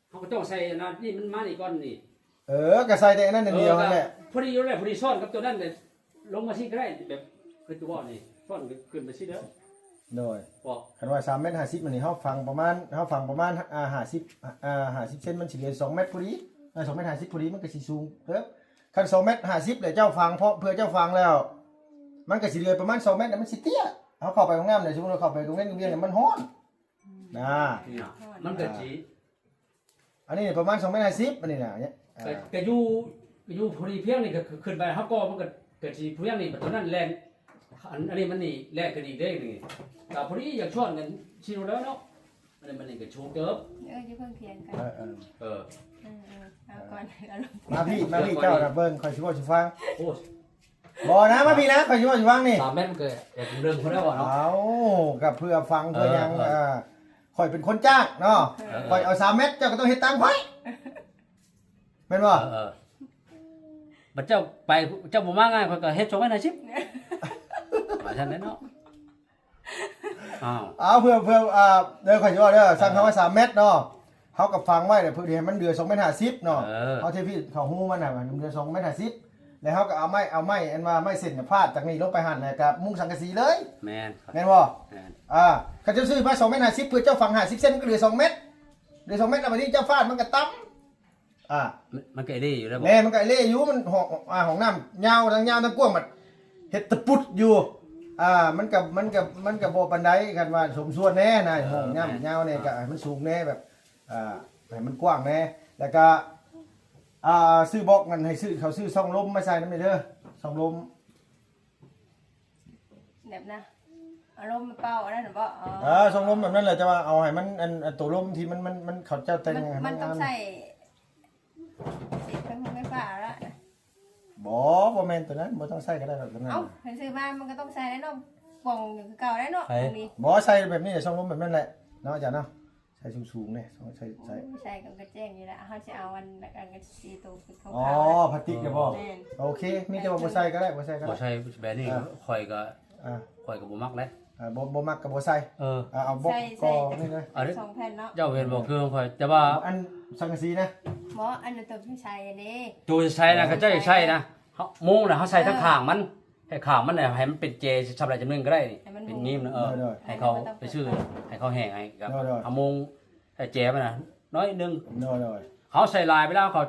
ເຮົາກໍຕ້ອງໃສ່ອັນນັ້ນນີ້ ມັນມານີ້ກ່ອນນີ້. ເອີ ກໍໃສ່ແຕ່ອັນນັ້ນອັນດຽວຫັ້ນແຫຼະ ເອີ ກໍພໍດີຢູ່ແຫຼະ ພໍດີຊ້ອນກັບຕົວນັ້ນແຫຼະ ລົງມາຊີ້ກໍໄດ້ ແບບຄືຕົວນີ້ ຊ້ອນຂຶ້ນໄປຊີ້ເດີ. ໂດຍ ເພາະຄັນວ່າສາມແມັດຫ້າສິບ ອັນນີ້ເຮົາຝັງປະມານ ເຮົາຝັງປະມານ ອ່າ ຫ້າສິບ ອ່າ ຫ້າສິບເຊັນ ມັນຊິເຫຼືອສອງແມັດພໍດີ ເອີ ສອງແມັດຫ້າສິບພໍດີ ມັນກໍຊິສູງເຕີບ. ຄັນສອງແມັດຫ້າສິບ ແລ້ວເຈົ້າຝັງ ເພາະເພື່ອເຈົ້າຝັງແລ້ວ ມັນກໍຊິເຫຼືອປະມານສອງແມັດ ແລ້ວມັນຊິເຕ້ຍ. ເຮົາເຂົ້າໄປຫ້ອງນ້ຳແລ້ວ ສົມມຸດວ່າເຂົ້າໄປກາງເວັນກາງວຽນ ມັນຮ້ອນ ນະ ມັນກໍຊິ ອັນນີ້ປະມານສອງແມັດຫ້າສິບ ອັນນີ້ນະ ກໍ ອ່າ ກໍຢູ່ ກໍຢູ່ພໍດີພຽງນີ້ ກໍ ກໍຂຶ້ນໄປ ເຮົາກໍມັນກໍ ກໍຊິພຽງນີ້ ບັດຕົວນັ້ນແລ່ນ ອັນ ອັນນີ້ມັນນີ້ແລ່ນຂຶ້ນອີກເດ້ນີ້ ກໍພໍດີຢາກຊ້ອນກັນຊິໂລດແລ້ວເນາະ. ອັນນີ້ມັນນີ້ກໍສູງເຕີບ ເອີ ຢູ່ເຄິ່ງພຽງກັນ ເອີ ເອີ ເອີ ເອີ ເອີ ເອົາກ່ອນ ເອົາລົງ ມາພີ້ ມາພີ້ ເຈົ້ານະເບິ່ງ ຂ້ອຍຊິເວົ້າສູ່ຟັງ ໂອ້ ບໍ່ນະ ມາພີ້ນະ ຂ້ອຍຊິເວົ້າສູ່ຟັງນີ້ ສາມແມັດມັນກໍເລື່ອງພຸ້ນແລ້ວເນາະ. ເອົາ ກໍເພື່ອຟັງ ເອີ ເພື່ອຫຍັງ ເອີ ເອີ ຂ້ອຍເປັນຄົນຈ້າງເນາະ ເອີ ເອີ ຂ້ອຍເອົາສາມແມັດ ເຈົ້າກໍຕ້ອງເຮັດຕາມຂ້ອຍ ແມ່ນບໍ່? ເອີ ເອີ ບັດເຈົ້າໄປ ເຈົ້າບໍ່ມາງ່າຍ ຂ້ອຍກໍເຮັດສອງແມັດຫ້າສິບ ວ່າຊັ້ນແຫຼະເນາະ. ອ້າວ ເອົາ ເພື່ອ ເພື່ອ ອ່າ ເດີ ຂ້ອຍຊິເວົ້າເດີ ເອີ ສັ່ງເຮົາໄວ້ສາມແມັດເນາະ ເຮົາກໍຝັງໄວ້ແຫຼະ ເພື່ອທີ່ໃຫ້ມັນເຫຼືອສອງແມັດຫ້າສິບເນາະ ເອີ ເຮົາເທພີ້ເຂົ້າຮູມັນນະ ມັນເຫຼືອສອງແມັດຫ້າສິບ ແລ້ວເຮົາກໍເອົາໄມ້ ເອົາໄມ້ອັນວ່າໄມ້ເສັ້ນນະພາດຈາກນີ້ລົງໄປຫັ້ນ ແລ້ວກໍມຸງສັງກະສີເລີຍ ແມ່ນ ແມ່ນບໍ່? ແມ່ນ ອ່າ ຄັນເຈົ້າຊື້ມາສອງແມັດຫ້າສິບ ເພື່ອເຈົ້າຝັງຫ້າສິບເຊັນ ມັນກໍເຫຼືອສອງແມັດ ເຫຼືອສອງແມັດ ແລ້ວບັດນີ້ເຈົ້າຟາດມັນກໍຕ່ຳ ອ່າ ມັນ ມັນກໍເອເລຢູ່ແລ້ວບໍ? ແມ່ນ ມັນກໍເອເລຢູ່ ມັນຫ້ອງ ອ່າ ຫ້ອງນ້ຳຍາວ ທັງຍາວທັງກວ້າງ ບັດເຮັດຕະປຸດຢູ່ ອ່າ ມັນກໍ ມັນກໍ ມັນກໍບໍ່ປານໃດ ຄັນວ່າສົມສ່ວນແດ່ນະ ເອີ ຫ້ອງນ້ຳ ແມ່ນ ຍາວແດ່ ອ່າ ກໍໃຫ້ມັນສູງແດ່ ແບບ ອ່າ ໃຫ້ມັນກວ້າງແດ່ ແລ້ວກໍ ອ່າ ຊື້ບລັອກນັ້ນ ໃຫ້ຊື້ ເຂົາຊື້ຊ່ອງລົມມາໃສ່ນຳແດ່ເດີ ຊ່ອງລົມ. ແບບນະ ເອົາລົມມາເປົ່າອັນນັ້ນບໍ? ອໍ ເອີ ຊ່ອງລົມແບບນັ້ນແຫຼະ ແຕ່ວ່າເອົາໃຫ້ມັນ ອັນ ອັນໂຕລົມທີ່ມັນ ມັນ ມັນ ເຂົາເຈົ້າແຕ່ງໃຫ້ມັນ ມັນຕ້ອງໃສ່ເສດໄຟຟ້າລະ. ບໍ່ ບໍ່ແມ່ນໂຕນັ້ນ ບໍ່ຕ້ອງໃສ່ກໍໄດ້ດອກໂຕນັ້ນ. ເອົ້າ ຄັນຊື້ມາມັນກໍຕ້ອງໃສ່ແຫຼະເນາະ ປ່ອງຢູ່ຄືເກົ່າແຫຼະເນາະ. ບໍ່ ໃສ່ແບບນີ້ແຫຼະ ຊ່ອງລົມແບບນັ້ນແຫຼະເນາະ ອາຈານເນາະ. ໃສ່ສູງໆເດ້ ໃສ່ ໃສ່ ໂອ້ຍ ໃສ່ກໍກະແຈ້ງຢູ່ລະ ເຮົາຊິເອົາອັນ ອັນສີ່ໂຕຄືຂາວໆ ອໍ ພາສຕິກນະບໍ? ແມ່ນ ໂອເຄ ມີແຕ່ວ່າບໍ່ໃສ່ກໍໄດ້ ບໍ່ໃສ່ກໍໄດ້ ບໍ່ໃສ່ແບບນີ້ ອ່າ ຂ້ອຍກໍ ອ່າ ຂ້ອຍກໍບໍ່ມັກເດ້ ອ່າ ບໍ່ ບໍ່ມັກກໍບໍ່ໃສ່ ເອີ ອ່າ ເອົາບລັອກ ໃສ່ ກໍ ໃສ່ ນີ້ນະ ອັນນີ້ສອງແຜ່ນເນາະ ເຈົ້າເຫັນບໍ່ ຄືຂອງຂ້ອຍ ແຕ່ວ່າ ອັນສັງກະສີນະ ບໍ່ ອັນນັ້ນໂຕທີ່ໃສ່ເດ້ ໂຕທີ່ໃສ່ນະ ເອີ ຂະເຈົ້າຢາກໃສ່ນະ ເຮົາມຸງນະ ເຮົາໃສ່ ເອີ ທາງຂ້າງມັນ ໃຫ້ຂ້າງມັນນະ ໃຫ້ມັນເປັນແຈຊຳໃດຈຳໜຶ່ງກໍໄດ້ນີ້ ໃຫ້ມັນ ເປັນຍິ້ມນະ ເອີ ໂດຍໆ ໃຫ້ເຂົາໄປຊື້ ໃຫ້ເຂົາແຫ້ງໃຫ້ກັບ ໂດຍໆ ເອົາມຸງໃສ່ແຈມັນນະ ໜ້ອຍໜຶ່ງ ໂດຍໆ ເຮົາໃສ່ຫຼາຍໄປແລ້ວ ເຂົາ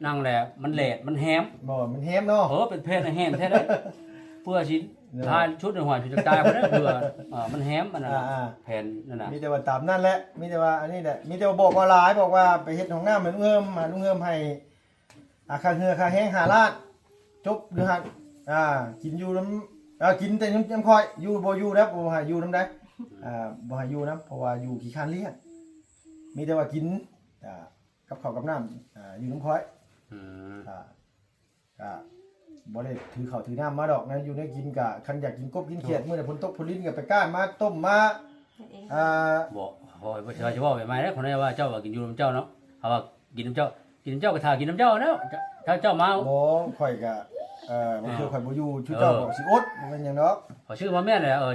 ນັ່ງແຫຼະ ມັນແຫຼດ ມັນແຮມ ບໍ່ ມັນແຮມເນາະ ເອີ ເປັນແຜ່ນແຮມແທ້ເດ້ ເພື່ອຊິ ໂດຍ ຖ້າຊຸດໃນຫົວຊິຕາຍບໍ່ໄດ້ ເພື່ອ ເອີ ມັນແຮມ ອັນນັ້ນ ອ່າໆ ແຜ່ນນັ້ນນະ ມີແຕ່ວ່າຕາມນັ້ນແຫຼະ ມີແຕ່ວ່າອັນນີ້ແຫຼະ ມີແຕ່ວ່າບອກວ່າຫຼາຍ ບອກວ່າໄປເຮັດຫ້ອງນ້ຳໃຫ້ລຸງເຮີມ ໃຫ້ລຸງເຮີມໃຫ້ ອ່າ ຄ່າເຫື່ອຄ່າແຮງຫ້າລ້ານ ຈົບຢູ່ຫັ້ນ ອ່າ ກິນຢູ່ນຳ ອ່າ ກິນແຕ່ນຳ ນຳຂ້ອຍ ຢູ່ ບໍ່ຢູ່ແລ້ວ ບໍ່ໃຫ້ຢູ່ນຳໃດ ອ່າ ບໍ່ໃຫ້ຢູ່ນຳ ເພາະວ່າຢູ່ຂີ້ຄ້ານລ້ຽງ ມີແຕ່ວ່າກິນ ອ່າ ກັບເຂົ້າກັບນ້ຳ ອ່າ ຢູ່ນຳຂ້ອຍ ອືມ ອ່າ ກະບໍ່ໄດ້ຖືເຂົ້າຖືນ້ຳມາດອກນະ ຢູ່ແນວກິນກະ ຄັນຢາກກິນກົບກິນຂຽດ ໂອ້ ມື້ໃດຝົນຕົກຝົນລິນກະໄປກ້ານມາ ຕົ້ມມາ ເຮັດເອງ ອ່າ ບໍ່ ຂ້ອຍບໍ່ເຊື່ອ ຊິເວົ້າໃໝ່ໆເດ້ ຄົນໃດວ່າເຈົ້າວ່າກິນຢູ່ນຳເຈົ້າເນາະ ເຮົາວ່າ ກິນນຳເຈົ້າ ກິນນຳເຈົ້າກໍຖ້າກິນນຳເຈົ້າແລ້ວ ຖ້າເຈົ້າມາ ບໍ່ ຂ້ອຍກະ ເອີ ບາງເທື່ອ ອ່າ ຂ້ອຍບໍ່ຢູ່ ເອີ ຊຸມເຈົ້າກໍຊິອົດ ບໍ່ແມ່ນຫຍັງດອກ ຂ້ອຍຊື້ມາແມ່ນແຫຼະ ເອີ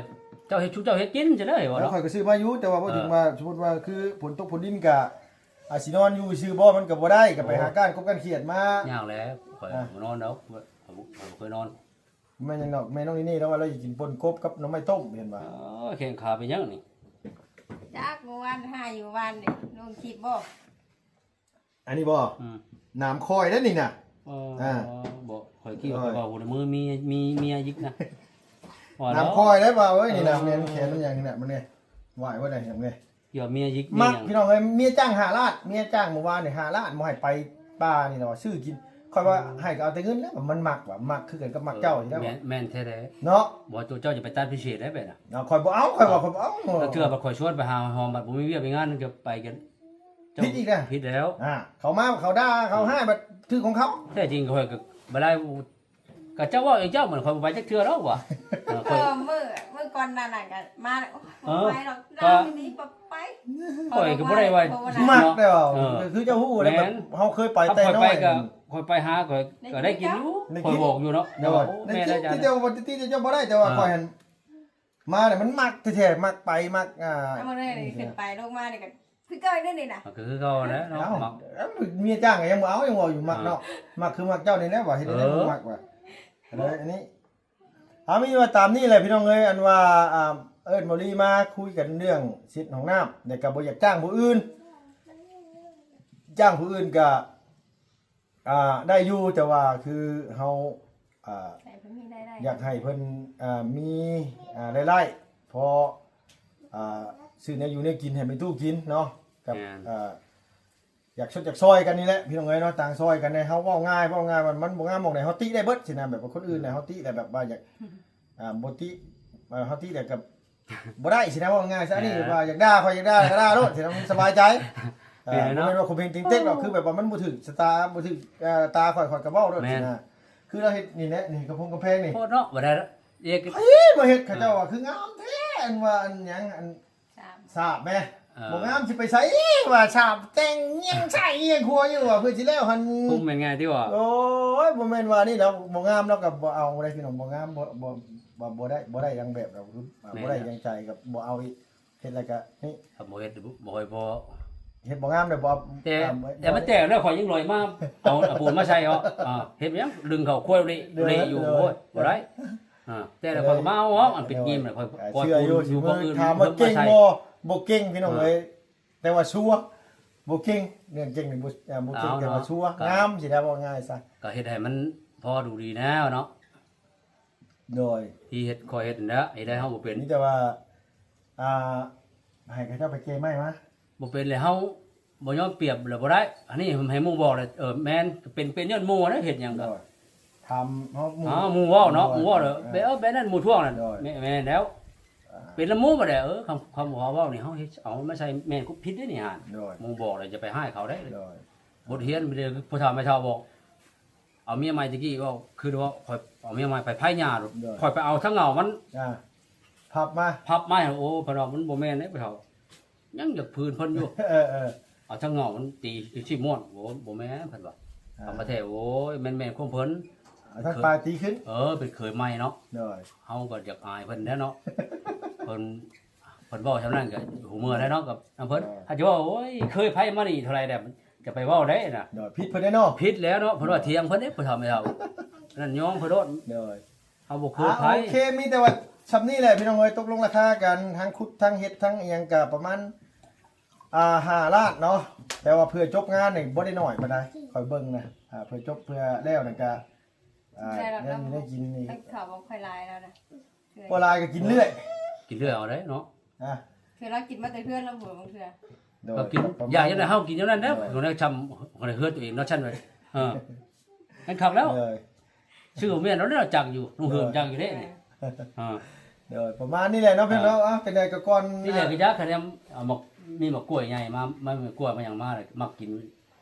ເຈົ້າເຮັດ ຊຸມເຈົ້າເຮັດກິນຊັ້ນເດີ ເອີ ວ່າເນາະ ຂ້ອຍກໍຊື້ມາຢູ່ ແຕ່ວ່າບໍ່ ເອີ ເຖິງວ່າ ສົມມຸດວ່າຄືຝົນຕົກຝົນດິນກະ ອາດຊິນອນຢູ່ຊື່ບໍ່ ມັນກໍບໍ່ໄດ້ ກໍໄປ ໂອ້ ຫາກ້ານກົບກ້ານຂຽດມາ ຍາກແຫຼະ ຂ້ອຍ ອ່າ ບໍ່ນອນດອກ ຂ້ອຍບໍ່ ຂ້ອຍບໍ່ເຄີຍນອນ ແມ່ນຫຍັງດອກ ແມ່ນ້ອງນີ່ນີ້ລາວວ່າລາວຢາກກິນປົ່ນກົບກັບໜໍ່ໄມ້ຕົ້ມ ເຫັນບໍ່ ເອີ ແຂ້ງຂາເປັນຫຍັງນີ້ ຈັກ ມື້ວານຫາຢູ່ວານນີ້ ລົງຄລິບບໍ່? ອັນນີ້ບໍ່? ອືມ ໜາມຂ້ອຍເດ້ນີ້ນະ ເອີ ອ່າ ບໍ່ ຂ້ອຍຄິດວ່າ ໂອ້ຍ ຂ້ອຍເວົ້າຜູ້ໃດມື້ມີ ມີເມຍອີກນະ ໜາມຂ້ອຍເດ້ ວ່າເອີຍ ນີ້ນະ ເອີ ແມ່ນແຂນມັນຫຍັງນີ້ນະ ມັນນີ້ ຫວາຍວ່າໄດ້ຫຍັງນີ້ ເອີ ເມຍອີກ ມັກ ເມຍຫຍັງ ພີ່ນ້ອງເອີຍ ເມຍຈ້າງຫ້າລ້ານ ເມຍຈ້າງມື້ວານນີ້ຫ້າລ້ານ ບໍ່ໃຫ້ໄປປ່ານີ້ນະ ວ່າຊື້ກິນ ຂ້ອຍວ່າ ອືມ ໃຫ້ກໍເອົາແຕ່ເງິນແລ້ວ ມັນມັກວ່າ ມັກຄືກັນກັບມັກເຈົ້ານີ້ແຫຼະ ແມ່ນ ແມ່ນແທ້ໆ ເນາະ ບໍ່ ຕົວເຈົ້າຈະໄປຕັດພິເສດໄດ້ແບບນະ ເນາະ ຂ້ອຍບໍ່ເອົາ ຂ້ອຍວ່າ ອ່າ ຂ້ອຍບໍ່ເອົາ ລາງເທື່ອບັດຂ້ອຍຊວນໄປຫາຫອມ ບັດບໍ່ມີວຽກມີງານ ຈະໄປກັນ ຜິດອີກແລ້ວ ຜິດແລ້ວ ອ່າ ເຂົາມາ ເຂົາດ່າ ເຂົາ ອືມ ຮ້າຍ ບັດຖືກຂອງເຂົາ ແທ້ຈິງຂ້ອຍກໍບໍ່ໄດ້ ກໍເຈົ້າເວົ້າເອງເຈົ້າ ມັນຂ້ອຍບໍ່ໄປຈັກເທື່ອດອກວ່າ ເອີ ຂ້ອຍ ເອີ ມື້ ມື້ກ່ອນນັ້ນນະກໍມາ ເອີ ບໍ່ໄປດອອກ ກໍ ລາວນີ້ບໍ່ໄປ ຂ້ອຍກໍບໍ່ໄດ້ວ່າ ມັກແລ້ວ ເອີ ຄືເຈົ້າຮູ້ແລ້ວ ແບບ ແມ່ນ ເຮົາເຄີຍໄປແຕ່ນ້ອຍ ຂ້ອຍໄປກໍ ຂ້ອຍໄປຫາ ຂ້ອຍກໍໄດ້ກິນຢູ່ ໄດ້ກິນ ຂ້ອຍບອກຢູ່ເນາະ ໂດຍ ແຕ່ວ່າ ໂອ້ ແມ່ນແລ້ວ ແຕ່ ແຕ່ວ່າ ແຕ່ ແຕ່ເຈົ້າບໍ່ໄດ້ ແຕ່ວ່າ ອ່າ ຂ້ອຍຫັ້ນ ມາແລ້ວມັນມັກແທ້ໆ ມັກໄປ ມັກ ອ່າ ເອົາມາເລີຍ ຂຶ້ນໄປລົງມານີ້ກໍຄືເກົ່າເດ້ນີ້ນະ ມັນກໍຄືເກົ່າແຫຼະເນາະ ເອົ້າ ມັກ ເອົ້າ ເມຍຈ້າງກໍຍັງບໍ່ເອົາ ຍັງເວົ້າຢູ່ມັກເນາະ ອ່າ ມັກຄືມັກເຈົ້ານີ້ແຫຼະວ່າ ເຮັດແນວໃດ ເອີ ມັກວ່າ ກໍເລີຍອັນນີ້ ເອົາ ມີວ່າຕາມນີ້ແຫຼະພີ່ນ້ອງເອີຍ ອັນວ່າ ອ່າ ເອີ້ນເບົາລີມາຄຸຍກັນເລື່ອງສິດຫ້ອງນ້ຳ ແລ້ວກໍບໍ່ຢາກຈ້າງຜູ້ອື່ນ ຈ້າງຜູ້ອື່ນກໍ ອ່າ ໄດ້ຢູ່ ແຕ່ວ່າຄືເຮົາ ອ່າ ໃຫ້ເພິ່ນມີລາຍໄດ້ ຢາກໃຫ້ເພິ່ນ ອ່າ ມີ ອ່າ ລາຍໄດ້ ພໍ ອ່າ ຊື້ແນວຢູ່ແນວກິນໃຫ້ແມ່ຕູ້ກິນເນາະ ກັບ ແມ່ນ ອ່າ ຢາກຊົດຢາກຊ່ອຍກັນນີ້ແຫຼະພີ່ນ້ອງເອີຍເນາະ ຕ່າງຊ່ອຍກັນແດ່ ເຮົາເວົ້າງ່າຍ ເວົ້າງ່າຍ ມັນ ມັນບໍ່ງາມໝ່ອງໃດ ເຮົາຕິໄດ້ເບິດຊີ້ນະ ແບບວ່າຄົນອື່ນນະ ເຮົາຕິແລ້ວແບບວ່າຢາກ ອ່າ ບໍ່ຕິ ເອີ ເຮົາຕິແລ້ວກໍ ບໍ່ໄດ້ຊີ້ນະ ເວົ້າງ່າຍຊະ ອັນນີ້ ແມ່ນ ວ່າຢາກດ່າຂ້ອຍ ຢາກດ່າກໍດ່າໂລດຊີ້ນະ ມັນສະບາຍໃຈ ເອີ ແມ່ນເນາະ ບໍ່ແມ່ນວ່າຂົ່ມເຫັງຕິງເຕັກດອກ ໂອ້ ຄືແບບວ່າມັນບໍ່ຖືກຊະຕາ ບໍ່ຖືກ ເອີ ຕາຂ້ອຍ ຂ້ອຍກໍເວົ້າໂລດ ແມ່ນ ຊີ້ນະ ຄືລາວເຮັດນີ້ແຫຼະ ນີ້ກະພົງກຳແພງນີ້ ໂພດເນາະ ບໍ່ໄດ້ ເອີ ມາເຮັດ ເຂົາເຈົ້າວ່າຄືງາມແທ້ ອັນວ່າອັນຫຍັງ ອັນ ສາບ ສາບແໝ ເອີ ບໍ່ງາມຊິໄປໃສ ວ່າສາບແຕ່ງຫຍັງໃສ່ຫຍັງຄົວຢູ່ວ່າ ເພື່ອຊິແລ້ວຫັ້ນ ຄຸມແມ່ນງ່າຍຕິວ່າ ໂອ້ຍ ບໍ່ແມ່ນວ່ານີ້ດອກ ບໍ່ງາມເນາະ ກໍບໍ່ເອົາໄດ້ພີ່ນ້ອງ ບໍ່ງາມ ບໍ່ ບໍ່ ບໍ່ ບໍ່ໄດ້ ບໍ່ໄດ້ຫຍັງແບບດອກ ຄື ແມ່ນ ບໍ່ໄດ້ຫຍັງໃຈກໍບໍ່ເອົາອີກ ເຮັດແລ້ວກໍນີ້ ຄັນບໍ່ເຮັດບໍ່ຄ່ອຍພໍ ເຮັດບໍ່ງາມເດ້ ບໍ່ ແຕ່ ອ່າ ແຕ່ມັນແຕກແລ້ວ ຂ້ອຍຍັງລອຍມາ ເອົາ ເອົາປູນມາໃສ່ເນາະ ອ່າ ເຮັດຫຍັງ ດຶງເຂົ້າຄົວເລ ເລຢູ່ ໂອ້ຍ ບໍ່ໄດ້ ອ່າ ແຕ່ລະຂ້ອຍກໍມາເອົາອອກ ອັນເປັນຍິມນະ ຂ້ອຍ ອ່າ ເຊື່ອຢູ່ ຢູ່ ຢູ່ ບໍ່ເກັ່ງ ບໍ່ເກັ່ງພີ່ນ້ອງເອີຍ ອ່າ ແຕ່ວ່າຊົ່ວ ບໍ່ເກັ່ງ ເລື່ອງເກັ່ງນີ້ບໍ່ ເອີ ບໍ່ເກັ່ງ ເອົາ ແຕ່ວ່າ ເນາະ ຊົ່ວ ກໍ ງາມຊິໄດ້ ເວົ້າງ່າຍຊະ ກໍເຮັດໃຫ້ມັນພໍດູດີແນວເນາະ. ໂດຍ ທີ່ເຮັດ ຂ້ອຍເຮັດຫັ້ນແຫຼະ ເຮັດໃຫ້ເຮົາບໍ່ເປັນ ມີແຕ່ວ່າ ອ່າ ໃຫ້ເຂົາເຈົ້າໄປແກ່ໄມ້ມາ ບໍ່ເປັນແລ້ວ ເຮົາບໍ່ຍອມປຽບແລ້ວບໍ່ໄດ້. ອັນນີ້ໃຫ້ໝູ່ບອກແລ້ວ ເອີ ແມ່ນ ເປັນ ເປັນຍ້ອນໝູ່ນະ ເຮັດຫຍັງກໍ ໂດຍ ຖາມເຮົາ ໝູ່ ອ້າວ ໝູ່ເວົ້າເນາະ ໝູ່ເວົ້າແລ້ວ ເອີ ແບບ ເອີ ແບບນັ້ນ ໝູ່ທ້ວງນັ້ນ ໂດຍ ແມ່ນ ແມ່ນແລ້ວ ອ່າ ເປັນລະໝູ່ບໍ່ໄດ້. ເອີ ຄຳ ຄຳເວົ້ານີ້ ເຮົາເຮັດ ເອົາມາໃສ່ແມ່ນ ຜິດເດ້ນີ້ຫາ ໂດຍ ໝູ່ບອກແລ້ວ ຢ່າໄປຮ້າຍເຂົາເດ້ ໂດຍ ບົດຮຽນ ມີແຕ່ຜູ້ເຖົ້າແມ່ເຖົ້າບອກ ເອົາເມຍໃໝ່ຕະກີ້ເວົ້າ ຄືວ່າຂ້ອຍເອົາເມຍໃໝ່ໄປໄພຍາໂລດ ໂດຍ ຂ້ອຍໄປເອົາທາງເຫງົາມັນ ອ່າ ພັບມາ ພັບມາ ໂອ້ ເພິ່ນວ່າມັນບໍ່ແມ່ນເດ້ຜູ້ເຖົ້າ ຍັງຢາກຜືນເພິ່ນຢູ່ ເອີໆ ເອົາທາງເຫງົາມັນຕີຢູ່ທີ່ມ້ວນ ໂອ້ ບໍ່ແມ່ນ ເພິ່ນວ່າ ອ່າ ທຳມະແທ້ ໂອ້ຍ ແມ່ນໆ ຄວາມເພິ່ນ ເອົາທາງປາຍຕີຂຶ້ນ ເອີ ເປັນເຂີຍໃໝ່ເນາະ ໂດຍ ເຮົາກໍຢາກອາຍເພິ່ນແດ່ເນາະ ເພິ່ນ ເພິ່ນເວົ້າຊ່ຳນັ້ນກໍຫູເມືອແລ້ວເນາະ ກັບນຳເພິ່ນ ເອີ ຖ້າຈະເວົ້າ ໂອ້ຍ ເຄີຍໄພມານີ້ເທົ່າໃດແລ້ວ ຈະໄປເວົ້າໄດ້ນະ ໂດຍ ຜິດເພິ່ນແດ່ເນາະ ຜິດແລ້ວເນາະ ເພິ່ນວ່າ ໂດຍ ຖຽງເພິ່ນເດ້ ຜູ້ເຖົ້າແມ່ເຖົ້າ ນັ້ນຍອມເພິ່ນໂລດ ໂດຍ ເຮົາບໍ່ເຄີຍ ອ່າ ໄພ ໂອເຄ ມີແຕ່ວ່າຊ່ຳນີ້ແຫຼະພີ່ນ້ອງເອີຍ ຕົກລົງລາຄາກັນ ທັງຂຸດ ທັງເຮັດ ທັງອີ່ຫຍັງກະປະມານ ອ່າ ຫ້າລ້ານເນາະ ແຕ່ວ່າເພື່ອຈົບງານນີ້ບໍ່ໄດ້ໜ້ອຍປານໃດ ຂ້ອຍເບິ່ງນະ ອ່າ ເພື່ອຈົບ ເພື່ອແລ້ວນັ້ນກະ ອ່າ ໄດ້ແລ້ວ ໄດ້ ໄດ້ກິນນີ້ ເຂົ້າບໍ່ຄ່ອຍຫຼາຍແລ້ວນະ ບໍ່ຫຼາຍກໍກິນເລື້ອຍ ກິນເລື້ອຍເອົາໄດ້ເນາະ ອ່າ ເທື່ອລາວກິນມາແຕ່ເຮືອນລາວບໍ່ ບາງເທື່ອ ໂດຍ ກໍກິນ ປະມານ ຢາກຈັ່ງໃດເຮົາກິນຈັ່ງນັ້ນແຫຼະ ໂດຍ ຢູ່ໃນຊ່ຳ ໃນເຮືອນຕົວເອງເນາະ ຊັ້ນເລີຍ ເອີ ແມ່ນຄັກແລ້ວ ໂດຍ ຊື່ແມ່ນແລ້ວ ຈັກຢູ່ ລຸງເຫີມ ໂດຍ ຈັກຢູ່ເດ້ນີ້ ອ່າ ໂດຍ ປະມານນີ້ແຫຼະເນາະ ເອີ ເພິ່ນເນາະ ອ່າ ຈັ່ງໃດກໍກ່ອນ ນີ້ແຫຼະ ອ່າ ກໍຢາກ ຄັນແມ່ນເອົາໝາກ ມີໝາກກ້ວຍໃຫຍ່ມາ ມາໝາກກ້ວຍມາຫຍັງມາ ແລ້ວມັກກິນ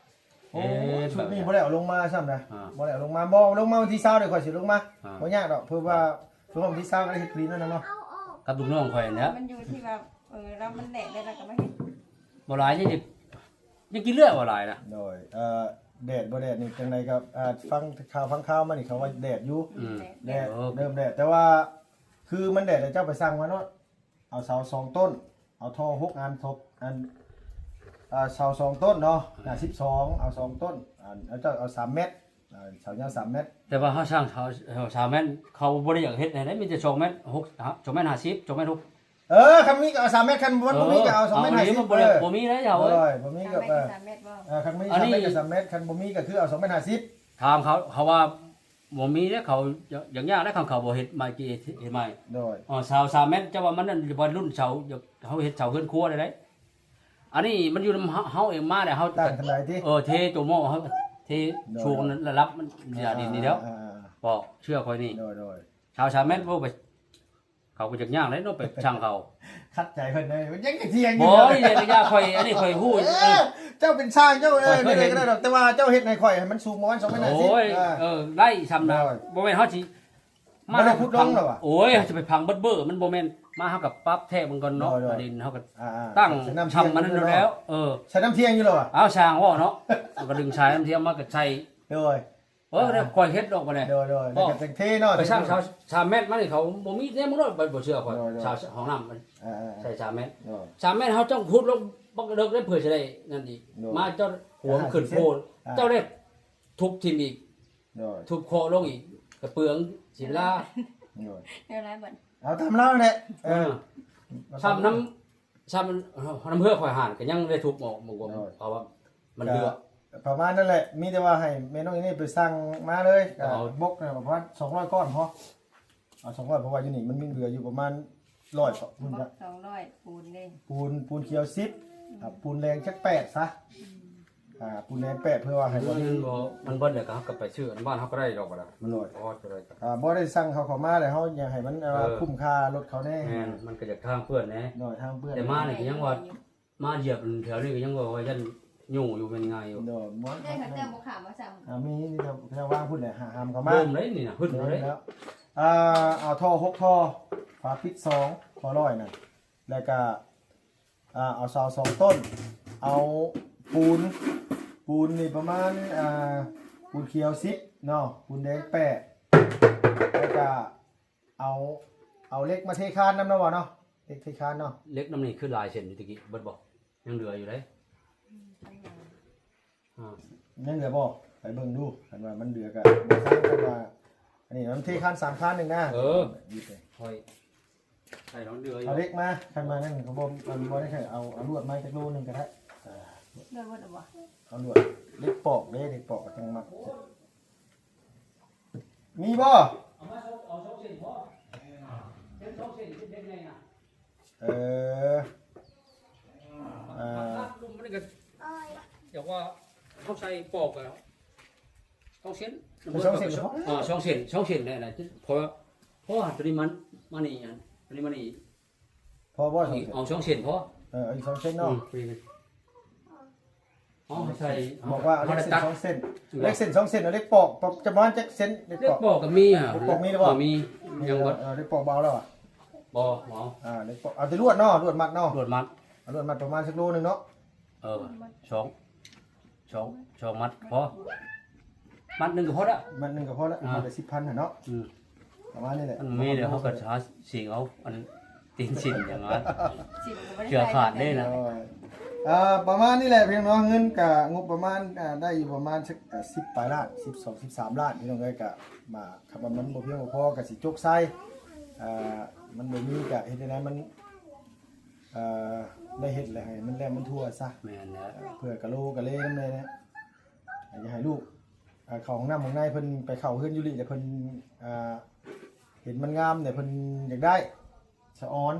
ໂອ້ ເອີ ຊຸດນີ້ບໍ່ໄດ້ເອົາລົງມາຊ້ຳນະ ອ່າ ບໍ່ໄດ້ເອົາລົງມາ ບໍ່ລົງມາວັນທີຊາວເດີ ຂ້ອຍຊິລົງມາ ອ່າ ບໍ່ຍາກດອກ ເພາະວ່າຊ່ວງວັນທີຊາວກໍໄດ້ເຮັດພະລິດນັ້ນນະເນາະ ກັບລູກນ້ອງຂ້ອຍຫັ້ນແຫຼະ ມັນຢູ່ທີ່ວ່າ ເອີ ລາວມັນແດດໄດ້ ລາວກໍມາເຮັດ ບໍ່ຫຼາຍນີ້ ຍັງກິນເລືອດບໍ່ຫຼາຍນະ ໂດຍ ເອີ ແດດບໍ່ແດດນີ້ຈັ່ງໃດກໍ ເອີ ຟັງຂ່າວຟັງຄາວມານີ້ ເຂົາວ່າແດດຢູ່ ອືມ ແດດ ເອີ ເລີ່ມແດດ ແຕ່ວ່າຄືມັນແດດແລ້ວ ເຈົ້າໄປສັ່ງມາໂລດ ເອົາເສົາສອງຕົ້ນ ເອົາທໍ່ຫົກອັນ ທົບອັນ ເອີ ເສົາສອງຕົ້ນເນາະ ໜ້າສິບສອງ ເອົາສອງຕົ້ນ ອັນ ເຈົ້າເອົາສາມແມັດ ເອີ ເສົາຍາວສາມແມັດ ແຕ່ວ່າເຮົາສ້າງເສົາ ເສົາສາມແມັດ ເຂົາບໍ່ໄດ້ຢາກເຮັດໃຫ້ໄດ໋ ມີແຕ່ສອງແມັດຫົກ ສອງແມັດຫ້າສິບ ສອງແມັດຫົກ ເອີ ຄັນມີກໍເອົາສາມແມັດ ຄັນບໍ່ ເອີ ບໍ່ມີກໍເອົາສອງແມັດຫ້າສິບ ບໍ່ ເອີ ບໍ່ມີແລ້ວເຮົາ ໂດຍ ບໍ່ມີກໍ ສາມແມັດ ເອີ ສາມແມັດບໍ່ ເອີ ຄັນມີ ອັນນີ້ ສາມແມັດກໍສາມແມັດ ຄັນບໍ່ມີກໍຄືເອົາສອງແມັດຫ້າສິບ ຖາມເຂົາ ເຂົາວ່າ ບໍ່ມີເດ້ ເຂົາ ຢາກ ຢາກໄດ້ ຄັນເຂົາບໍ່ເຮັດໃໝ່ ຊິເຮັດໃໝ່ ໂດຍ ເອີ ເສົາສາມແມັດ ເຈົ້າວ່າມັນນັ້ນ ບໍ່ລຸ້ນເສົາ ຢາກ ເຮົາເຮັດເສົາເຮືອນຄົວໄດ້ໃດ ອັນນີ້ມັນຢູ່ນຳເຮົາ ເຮົາເອງມາແລ້ວ ເຮົາ ຕັ້ງທາງໃດຕິ ເອີ ເທຕົວໝໍ້ ເຮົາເທ ໂດຍ ຊ່ວງລະດັບມັນ ອ່າ ດິນນີ້ແລ້ວ ອ່າໆໆ ບໍ່ເຊື່ອຂ້ອຍນີ້ ໂດຍໆ ເສົາສາມແມັດ ບໍ່ໄປ ເຂົາກໍຢາກຍາກເດ້ເນາະ ໄປຊ່າງເຂົາ ຂັດໃຈເພິ່ນເດ້ ມັນຍັງຈະຖຽງຢູ່ ບໍ່ ນີ້ແຫຼະກໍຢ່າຂ້ອຍ ອັນນີ້ຂ້ອຍຮູ້ ເອີ ເອີ ເຈົ້າເປັນຊ່າງເຈົ້າ ເອີ ຂ້ອຍເຫັນ ແນວໃດກໍໄດ້ດອກ ແຕ່ວ່າເຈົ້າເຮັດໃຫ້ຂ້ອຍໃຫ້ມັນສູງປະມານສອງແມັດຫ້າສິບ ໂອ້ຍ ເອີ ເອີ ໄດ້ຊ່ຳນະ ໂດຍ ບໍ່ແມ່ນເຮົາຊິ ມັນໄດ້ຂຸດລົງແລ້ວຫວະ ໂອ້ຍ ເຮົາຊິໄປພັງເບິດເບີ ມັນບໍ່ແມ່ນ ມາເຮົາກໍປັບແທກມັນກ່ອນເນາະ ໂດຍໆ ປະເດັນເຮົາກໍ ອ່າໆ ຕັ້ງ ໃສ່ນ້ຳທຽງ ຊ່ຳມັນນັ້ນຢູ່ແລ້ວ ເອີ ໃສ່ນ້ຳທຽງຢູ່ແລ້ວຫວະ ອ້າວ ຊ່າງເວົ້າເນາະ ເຮົາກໍດຶງສາຍນ້ຳທຽງມາກໍໃສ່ ໂດຍ ເອີ ອ່າ ຂ້ອຍເຮັດດອກບັດນີ້ ໂດຍໆ ແລ້ວກໍຈັ່ງເທເນາະ ໄປສ້າງເສົາສາມແມັດມານີ້ ເຂົາບໍ່ມີແນວ ບໍ່ເຊື່ອຂ້ອຍ ໂດຍໆ ເສົາຫ້ອງນ້ຳ ອ່າໆ ໃສ່ສາມແມັດ ໂດຍ ສາມແມັດ ເຮົາຕ້ອງຂຸດລົງບັກເດິກເດ້ ເພື່ອຊິໄດ້ນັ້ນອີກ ໂດຍ ມາເຈົ້າຫົວມັນຂຶ້ນໂພນ ອ່າ ເຈົ້າໄດ້ທຸບຖິ້ມອີກ ໂດຍ ທຸບເຄາະລົງອີກ ກະເປືອງເສຍເວລາ ໂດຍ ແນວໃດບັດ ເອົາຕາມລາວແຫຼະ ເອີ ເອີ ຊ່ຳນ້ຳ ຊ່ຳນ້ຳເຮືອຂ້ອຍຫັ້ນ ກໍຍັງໄດ້ທຸບອອກ ມັນກໍ ໂດຍ ເພາະວ່າມັນເຫຼືອ ກໍປະມານນັ້ນແຫຼະ ມີແຕ່ວ່າໃຫ້ແມ່ນ້ອງອີ່ນີ້ໄປສັ່ງມາເລີຍ ກໍເອົາ ບົກນັ້ນປະມານສອງຮ້ອຍກ້ອນພໍ ເອົາສອງຮ້ອຍ ເພາະວ່າຢູ່ນີ້ມັນມີເຫຼືອຢູ່ປະມານຮ້ອຍ ພຸ້ນ ບົກສອງຮ້ອຍ ປູນເດ້ ປູນ ປູນຂຽວສິບ ອ່າ ປູນແດງຈັກແປດຊະ ອືມ ອ່າ ປູນແດງແປດ ເພື່ອວ່າໃຫ້ ມັນບໍ່ ມັນເບິດແລ້ວກໍ ເຮົາກໍໄປຊື້ອັນບ້ານເຮົາກໍໄດ້ດອກ ບໍ່ໄດ້ ມັນ ໂດຍ ພໍເທົ່າໃດກໍ ອ່າ ບໍ່ໄດ້ສັ່ງເຂົາເຂົ້າມາແລ້ວ ເຮົາຢາກໃຫ້ມັນ ເອີ ເອີ ຄຸ້ມຄ່າລົດເຂົາແດ່ ແມ່ນ ມັນກໍຢາກທາງເປື້ອນແດ່ ໂດຍ ທາງເປື້ອນ ແຕ່ມານີ້ກໍຍັງວ່າ ມາຢຽບແຖວນີ້ກໍຍັງວ່າ ວ່າຢ້ານຍຸງຢູ່ ແມ່ນງ່າຍຢູ່ ໂດຍ ບໍ່ ໄດ້ເຂົາເຈົ້າບໍ່ຂ້າມມາຊ້ຳ ອ່າ ມີ ມີແຕ່ແຖວວາງພຸ້ນແຫຼະ ຫາຫາມເຂົ້າມາ ໂດມໄດ໋ນີ້ນະ ຫຶດ ໂດຍ ໄດ໋ ແລ້ວ ອ່າ ເອົາທໍ່ຫົກທໍ່ ຝາປິດສອງ ຂໍຮ້ອຍນັ້ນ ແລ້ວກໍ ອ່າ ເອົາເສົາສອງຕົ້ນ ເອົາປູນ ປູນນີ້ປະມານ ອ່າ ປູນຂຽວສິບເນາະ ປູນແດງແປດ ແລ້ວກະເອົາ ເອົາເຫຼັກມາເທຄານນຳເນາະ ເນາະ ເຫຼັກເທຄານເນາະ ເຫຼັກນຳນີ້ຄືຫຼາຍເສັ້ນຢູ່ຕະກີ້ ເບິດບໍ່? ຍັງເຫຼືອຢູ່ເດ້ ອືມ ອ່າ ຍັງເຫຼືອບໍ່? ໄປເບິ່ງດູ ຄັນວ່າມັນເຫຼືອກະບໍ່ຊ່າງ ຄັນວ່າ ອັນນີ້ມັນເທຄານສາມຄານໜຶ່ງນະ ເອີ ຢູ່ໄປ ຂ້ອຍ ໃສ່ລອງເດືອຢູ່ ເອົາເຫຼັກມາ ຄັນວ່ານັ້ນກໍບໍ່ ມັນບໍ່ໄດ້ໃຊ້ ເອົາ ເອົາລວດມາຈັກໂລໜຶ່ງກໍໄດ້ ອ່າ ໂດຍ ເບິດແລ້ວບໍ່? ເອົາລວດ ເຫຼັກປອກເດ້ ເຫຼັກປອກກໍຕ້ອງມັດ ມີບໍ່? ເອົາມາສອງ ເອົາສອງເສັ້ນພໍ ເສັ້ນສອງເສັ້ນ ເສັ້ນໃຫຍ່ນະ ເອີ ເອີ ມັນກໍ ຢາກວ່າເຮົາໃສ່ປອກກໍສອງເສັ້ນ ເອົາສອງເສັ້ນກໍພໍ ເອີ ສອງເສັ້ນ ສອງເສັ້ນແຫຼະ ພໍ ພໍ ຕົວນີ້ມັນ ມານີ້ ອັນ ຕົວນີ້ມານີ້ ພໍບໍ່? ເອົາສອງເສັ້ນ ເອົາສອງເສັ້ນພໍ ເອີ ເອົາອີກສອງເສັ້ນເນາະ ອືມ ເອົາໃສ່ ບອກວ່າເອົາເຫຼັກເສັ້ນສອງເສັ້ນ ເຫຼັກເສັ້ນສອງເສັ້ນ ເອົາເຫຼັກປອກ ປອກຈຳນວນຈັກເສັ້ນ? ເຫຼັກປອກ ເຫຼັກປອກກໍມີຫາ ເຫຼັກປອກມີແລ້ວບໍ່? ມີ ຍັງບໍ່ ເອີ ເຫຼັກປອກບໍ່ເອົາແລ້ວຫວາ? ບໍ່ ບໍ່ເອົາ ອ່າ ເຫຼັກປອກ ເອົາແຕ່ລວດເນາະ ລວດມັດເນາະ ລວດມັດ ເອົາລວດມັດປະມານຈັກໂລໜຶ່ງເນາະ? ເອີ ສອງ ສອງ ສອງມັດພໍ ມັດໜຶ່ງກໍພໍລະ ມັດໜຶ່ງກໍພໍລະ ອ່າ ມັດລະສິບພັນຫັ້ນເນາະ ອືມ ປະມານນີ້ແຫຼະ ມັນມີແລ້ວເຮົາກໍຫາສິງເອົາ ອັນຕີນສິນຫຍັງວ່າ ສິນກໍບໍ່ໄດ້ ເຊື່ອຂາດເດ້ນະ ໂດຍ ອ່າ ປະມານນີ້ແຫຼະພີ່ນ້ອງ ເງິນກະງົບປະມານ ອ່າ ໄດ້ຢູ່ປະມານສັກ ອ່າ ສິບປາຍລ້ານ ສິບສອງ ສິບສາມລ້ານ ພີ່ນ້ອງເອີຍ ກະມາ ຄັນວ່າມັນບໍ່ພຽງບໍ່ພໍກະຊິຈົກໃສ່ ອ່າ ມັນບໍ່ມີກະເຮັດແນວໃດມັນ ອ່າ ໄດ້ເຮັດແຫຼະ ໃຫ້ມັນແລ້ວມັນທົ່ວຊະ ແມ່ນແລ້ວ ເພື່ອກະໂລກະເລນຳແດ່ ຢ່າໃຫ້ລູກ ອ່າ ເຂົ້າຫ້ອງນ້ຳຫ້ອງໃນ ເພິ່ນໄປເຂົ້າເຮືອນຢູ່ລີ້ແລ້ວເພິ່ນ ອ່າ ເຫັນມັນງາມແລ້ວເພິ່ນຢາກໄດ້ ສະອອນ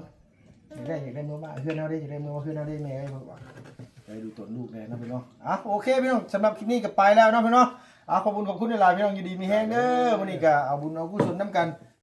ຢາກໄດ້ ຢາກໄດ້ເມືອບ້ານ ເຮືອນເຮົາເດ້ ຢາກໄດ້ເມືອເຮືອນເຮົາເດ້ ແມ່ເອີຍ ເພິ່ນວ່າ ໄດ້ດູຕົນລູກແດ່ເນາະພີ່ນ້ອງ ອ່ະ ໂອເຄພີ່ນ້ອງ ສຳລັບຄລິບນີ້ກໍໄປແລ້ວເນາະພີ່ນ້ອງ ອ່ະ ຂອບຄຸນຂອບຄຸນຫຼາຍໆ ພີ່ນ້ອງ ຢູ່ດີມີແຮງເດີ ມື້ນີ້ກໍເອົາບຸນເອົາກຸສົນນຳກັນ